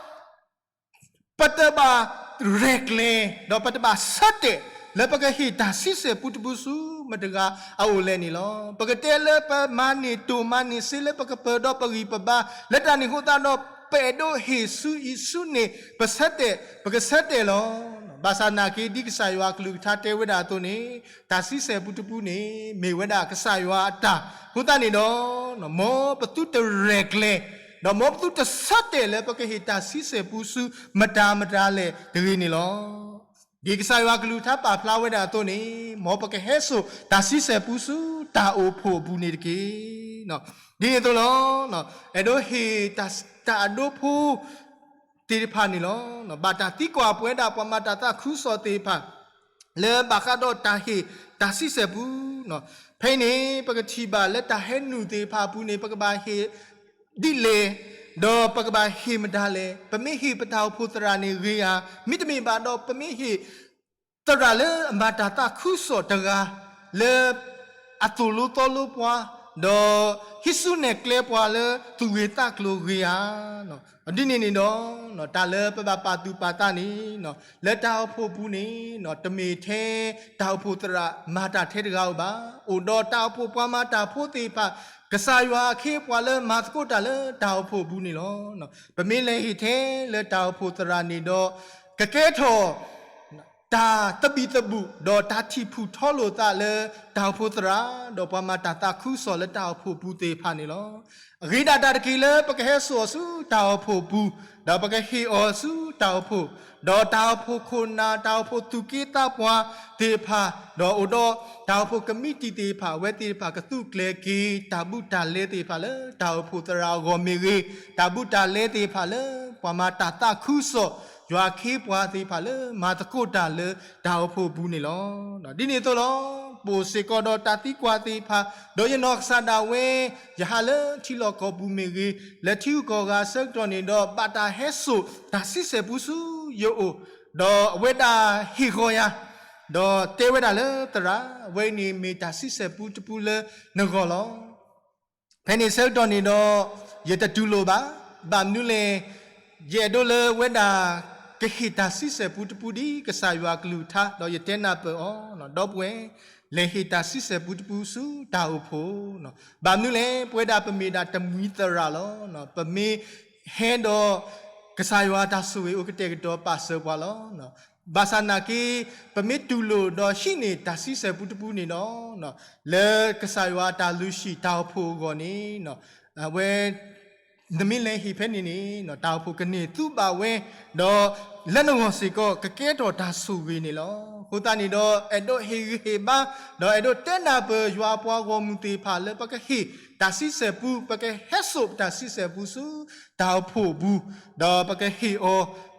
ပတဘၣ်ရဲၣ်ကျဲၤ, ဒီးပတဘၣ်ဆၢတဲာ် လၢပကဟ့ၣ်တၢ်ဆံဆဲၣ်ပူတပူဆူမတၤဂၤအအိၣ်လဲၣ်န့ၣ်လီၤ. ပကတဲလၢပမၤန့ၢ်တိၢ်မၤန့ၢ်စ့လၢပကပၢၤဒီးပဂံၢ်ပဘါ, လၢတၢ်န့ၣ်အဃိသတးဒီး ပအဲၣ်ဒိးဟ့ၣ်ဆူအံၤဆူန့ၣ် ပဆၢတဲာ်, ပကဆၢတဲာ်လီၤ. ဘၣ်ဆၣ်သနာ်က့ ဒ်ကစၢ်ယွၤအကလုၢ်ကထါတဲဝဲဒၣ်အသိးန့ၣ်, တၢ်ဆံဆဲၣ်ပူတပူန့ၣ် မ့ၢ်ဝဲဒၣ်ကစၢ်ယွၤအတၢ်အဃိသတးန့ၣ်ဒီး, မ်ပသုတရဲၣ်ကျဲၤ, ဒီးမ်ပသုတဆၢတဲာ်လၢပကဟ့ၣ်တၢ်ဆံဆဲၣ်ပူဆူမတၤမတၤလဲၣ်တဂ့ၤန့ၣ်လီၤ. ဒ်ကစၢ်ယွၤကလုၢ်ကထါပာ်ဖျါဝဲဒၣ်အသိးန့ၣ်, မ်ပကဟဲစိာ်တၢ်ဆံဆဲၣ်ပူဆူတၢ်အိၣ်ဖှိၣ်အပူၤန့ၣ်တက့ၢ်. ဒ်န့ၣ်အသိးလီၤ. အဲၣ်ဒိးဟ့ၣ်တၢ်အဒိဖိသ့ၣ်တဖၣ်န့ၣ်လီၤ. ဘၣ်တၢ်သံကွၢ်ပဝဲဒၣ်ပှၤမၤတၢ်သးခုကစီၣ်သ့ၣ်တဖၣ် လၢဘၣ်ဃးဒီးတၢ်ဟ့ၣ်တၢ်ဆံဆဲၣ်ပူ, ဖဲအံၤန့ၣ် ပကထံၣ်ဘၣ်လၢတၢ်ဟဲနုာ်သ့ၣ်တဖၣ်အပူၤန့ၣ် ပကဘၣ်ဟ့ၣ်ဒ်လဲၣ်, ဒီးပကဘၣ်ဟ့ၣ်မတၤလဲၣ်. ပမ့ၢ်ဟ့ၣ်ပတၢ်အိၣ်ဖှိၣ်သရၣ်န့ၣ်ဂ့ၤဧါ, မ့တမ့ၢ်ဘၣ်ဒီး ပမ့ၢ်ဟ့ၣ်သရၣ်လၢအမၤတၢ်သးခုကစီၣ်တဂၤ လၢအသိၣ်လိသီလိပှၤ, ဒီးဟံးစုနဲၣ်ကျဲပှၤလၢသူၣ်ဂ့ၤသးကျိၤဂ့ၤဧါ. ဒ်န့ၣ်န့ၣ်ဒီး တၢ်လၢပဘၣ်ပာ်သူၣ်ပာ်သးန့ၣ် လၢတၢ်အိၣ်ဖှိၣ်ပူၤန့ၣ် တမ့ၢ်ထဲတၢ်အိၣ်ဖှိၣ်သရၣ်မၤတၢ်ထဲတဂၤဧိၤဘၣ်. အိၣ်ဒီးတၢ်အိၣ်ဖှိၣ်ပှၤမၤတၢ်ဖိသ့ၣ်တဖၣ်, ကစၢ်ယွၤအခ့အပှၤလၢမၤသကိးတၢ်လၢတၢ်အိၣ်ဖှိၣ်ပူၤန့ၣ်လီၤ. ပမ့ၢ်လဲၤဟ့ၣ်ထဲလၢတၢ်အိၣ်ဖှိၣ်သရၣ်န့ၣ်ဒီး ကကဲထီၣ် တၢ်သဘံၣ်သဘုၣ် ဒီးတၢ်ထံၣ်ဖုၣ်ထီလိာ်သးလၢတၢ်အိၣ်ဖှိၣ်သရၣ် ဒီးပှၤမၤတၢ်သးခုကစီၣ်လၢတၢ်အိၣ်ဖှိၣ်ပူၤသ့ၣ်တဖၣ်န့ၣ်လီၤ. အဂ့ၤဒၣ်တၢ်တက့ၢ်လၢပကဟဲစိာ်အီၤဆူတၢ်အိၣ်ဖှိၣ်ပူၤ, ဒီးပကဟ့ၣ်အီၤဆူတၢ်အိၣ်ဖှိၣ်, ဒီးတၢ်အိၣ်ဖှိၣ်ခိၣ်နၢ် တၢ်အိၣ်ဖှိၣ်သူၣ်က့သးပှၢ်သ့ၣ်တဖၣ်, ဒီးအိၣ်ဒီးတၢ်အိၣ်ဖှိၣ်ကမံးတံာ်သ့ၣ်တဖၣ် အဝဲသ့ၣ်တဖၣ်ကသူၣ်ကျဲၤက့ၤ တၢ်ဘူးတၢ်လဲသ့ၣ်တဖၣ်လၢတၢ်အိၣ်ဖှိၣ်သရၣ်အဂီၢ်မ့ၢ်ဂ့ၤ, တၢ်ဘူးတၢ်လဲသ့ၣ်တဖၣ်လၢပှၤမၤတၢ်သးခုကစီၣ် ယွၤအခ့အပှၤသ့ၣ်တဖၣ်လၢမၤသကိးတၢ်လၢတၢ်အိၣ်ဖှိၣ်ပူၤန့ၣ်လီၤ. ဒ်န့ၣ်အသိးလီၤ. ပအိၣ်စ့ၢ်ကီးဒီးတၢ်သံကွၢ်သ့ၣ်တဖၣ်, ဒီးယနီၢ်ကစၢ်ဒၣ်ဝဲ ယဟးလၢထံလီၢ်ကီၢ်ပူၤမ့ၢ်ဂ့ၤ, လၢထံဂုၤကီၢ်ဂၤအဆၢကတီၢ်န့ၣ်ဒီး ဘၣ်တၢ်ဟဲစိာ်တၢ်ဆံဆဲၣ်ပူဆူယအိၣ်, ဒီးအဝဲဒၣ်ဟ့ၣ်ဃီၤယၤ, ဒီးတဲဝဲဒၣ်လၢသရၣ်, အဝဲအံၤန့ၣ်မ့ၢ်တၢ်ဆံဆဲၣ်ပူတပူလၢနဂီၢ်လီၤ. ဖဲန့ၣ်ဆၢကတီၢ်န့ၣ်ဒီး ယတတူၢ်လိာ်ဘၣ်. ဘၣ်မနုၤလဲၣ်, ယအဲၣ်ဒိးလၢဝဲဒၣ် ကဟ့ၣ်တၢ်ဆံဆဲၣ်ပူတပူဒ်ကစၢ်ယွၤကလုၢ်ကထါ, ဒီးယတဲနၢ်ပၢၢ်အီၤ, ဒီပုၢ်ဝဲၢ်, လဲၤဟ့ၣ်တၢ်ဆံဆဲၣ်ပူတပူဆူတၢ်အိၣ်ဖှိၣ်. ဘၣ်မနုၤလဲၣ်, ပဝဲဒၣ်ပမ့ၢ်ဒၣ်တမှံၤသရၣ်လီၤ. ပမ့ၢ်ဟဲဒီး ကစၢ်ယွၤတၢ်ဆိၣ်ဂ့ၤအိၣ်ကတဲာ်ကတီၤပာ်စၢၤပှၤလီၤ. ဘၣ်ဆၣ်နာ်က့ ပမ့ၢ်တူၢ်လိာ်ဒီးဟံးန့ၢ်တၢ်ဆံဆဲၣ်ပူတပူန့ၣ်ဒီး, လၢကစၢ်ယွၤအတၢ်လုၢ်ဟံၣ်တၢ်အိၣ်ဖှိၣ်အဂီၢ်န့ၣ်, အဝဲ နမ့ၢ်လဲၤဟ့ၣ်ဖဲန့ၣ်န့ၣ် တၢ်အိၣ်ဖှိၣ်ကန့ၢ်သူဘၣ်ဝဲ, ဒီးလၢနဂီၢ်စ့ၢ်ကီး ကကဲထီၣ်တၢ်ဆိၣ်ဂ့ၤန့ၣ်လီၤ. အဃိသတးန့ၣ်ဒီး အဲၣ်ဒိးဟ့ၣ်ဂံၢ်ဟ့ၣ်ဘါ, ဒီးအဲၣ်ဒိးတဲနၢ်ပၢၢ်ယွၤအပှၤဂီၢ်မုၢ်သ့ၣ်တဖၣ်လၢပကဟ့ၣ်တၢ်ဆံဆဲၣ်ပူ, ပကဟဲစိာ်ပတၢ်ဆံဆဲၣ်ပူဆူတၢ်အိၣ်ဖှိၣ်အပူၤ, ဒီးပကဟ့ၣ်အီၤ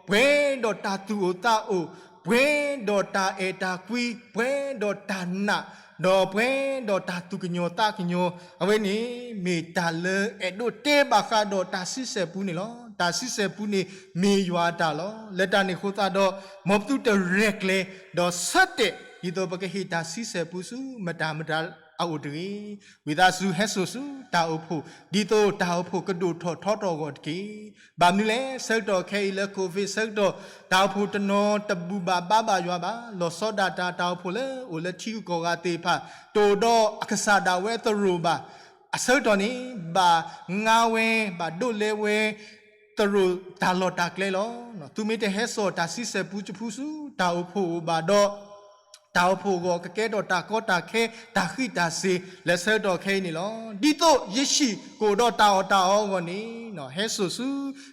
ပှဲၤဒီးတၢ်သူၣ်အိၣ်သးအိၣ်, ပှဲၤဒီးတၢ်အဲၣ်တၢ်ကွံ, ပှဲၤဒီးတၢ်နာ်, ဒီးပှဲၤဒီးတၢ်သူၣ်ကညီၤသးကညီၤ, အဝဲန့ၣ်မ့ၢ်တၢ်လၢအဲၣ်ဒိးတဲဘၣ်ဃးဒီးတၢ်ဆံဆဲၣ်ပူန့ၣ်လီၤ. တၢ်ဆံဆဲၣ်ပူန့ၣ်မ့ၢ်ယွၤအတၢ်လီၤ. လၢတၢ်န့ၣ်အဃိသတးဒီး မ်ပသုတရဲၣ်ကျဲၤ ဒီးဆၢတဲာ် ဒ်သိးပကဟ့ၣ်တၢ်ဆံဆဲၣ်ပူဆူမတၤမတၤအအိၣ်တဂ့ၤ. ဝံသးစူၤဟဲစိာ်ဆူတၢ်အိၣ်ဖှိၣ် ဒ်သိးတၢ်အိၣ်ဖှိၣ်ကဒိၣ်ထီၣ်ထီထီၣ်အဂီၢ်တက့ၢ်. ဘၣ်မနုၤလဲၣ်, ဆၢကတီၢ်ခဲအံၤလၢ COVID ဆၢကတီၢ် တၢ်အိၣ်ဖှိၣ်တနီၤတဘူၣ်ဘၣ်ဘါဘၣ်ယွၤဘၣ်. လီၤဆီဒၣ်တၢ် တၢ်အိၣ်ဖှိၣ်လၢအိၣ်လၢထံဂုၤကီၢ်ဂၤသ့ၣ်တဖၣ် တအိၣ်ဒီးအကစၢ်ဒၣ်ဝဲသရိာ်ဘၣ်. အဆၢကတီၢ်န့ၣ် ဘၣ်ငါဝဲ, ဘၣ်ဒိးလဲဝဲ သရိာ်တၢ်လီၢ်တၢ်ကျဲလီၤ. သုမ့ၢ်တဟဲစိာ်တၢ်ဆံဆဲၣ်ပူတပူဆူတၢ်အိၣ်ဖှိၣ်အအိၣ်ဘၣ်ဒီး တၢ်အိၣ်ဖှိၣ်အဂီၢ်ကကဲထီၣ်တၢ်ကီတၢ်ခဲ တၢ်ဃံးတၢ်စ့ၤ လၢဆၢကတီၢ်ခဲအံၤန့ၣ်လီၤ. ဒ်သိးယဟံၣ်ကအိၣ်ဒီးတၢ်အီၣ်တၢ်အီအဂီၢ်န့ၣ်, ဟဲစိာ်ဆူ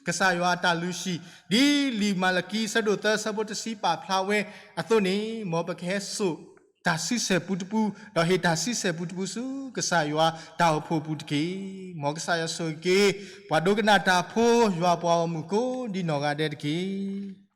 ကစၢ်ယွၤအတၢ်လုၢ်ဟံၣ် ဒ်လံာ်မၤလကံဆၢဒိၣ်သၢဆၢဖိတဆံပာ်ဖျါဝဲအသိးန့ၣ်, မ်ပကဟဲစိာ်တၢ်ဆံဆဲၣ်ပူတပူ, ဒီးဟ့ၣ်တၢ်ဆံဆဲၣ်ပူတပူဆူကစၢ်ယွၤတၢ်အိၣ်ဖှိၣ်ပူၤတက့ၢ်. မ်ကစၢ်ယွၤဆိၣ်ဂ့ၤက့ၤ ပှၤဒိကနၣ်တၢ်ဖိ ယွၤပှၤဂီၢ်မုၢ်ကိးဒ်နီၢ်ဂၤဒဲးတက့ၢ်.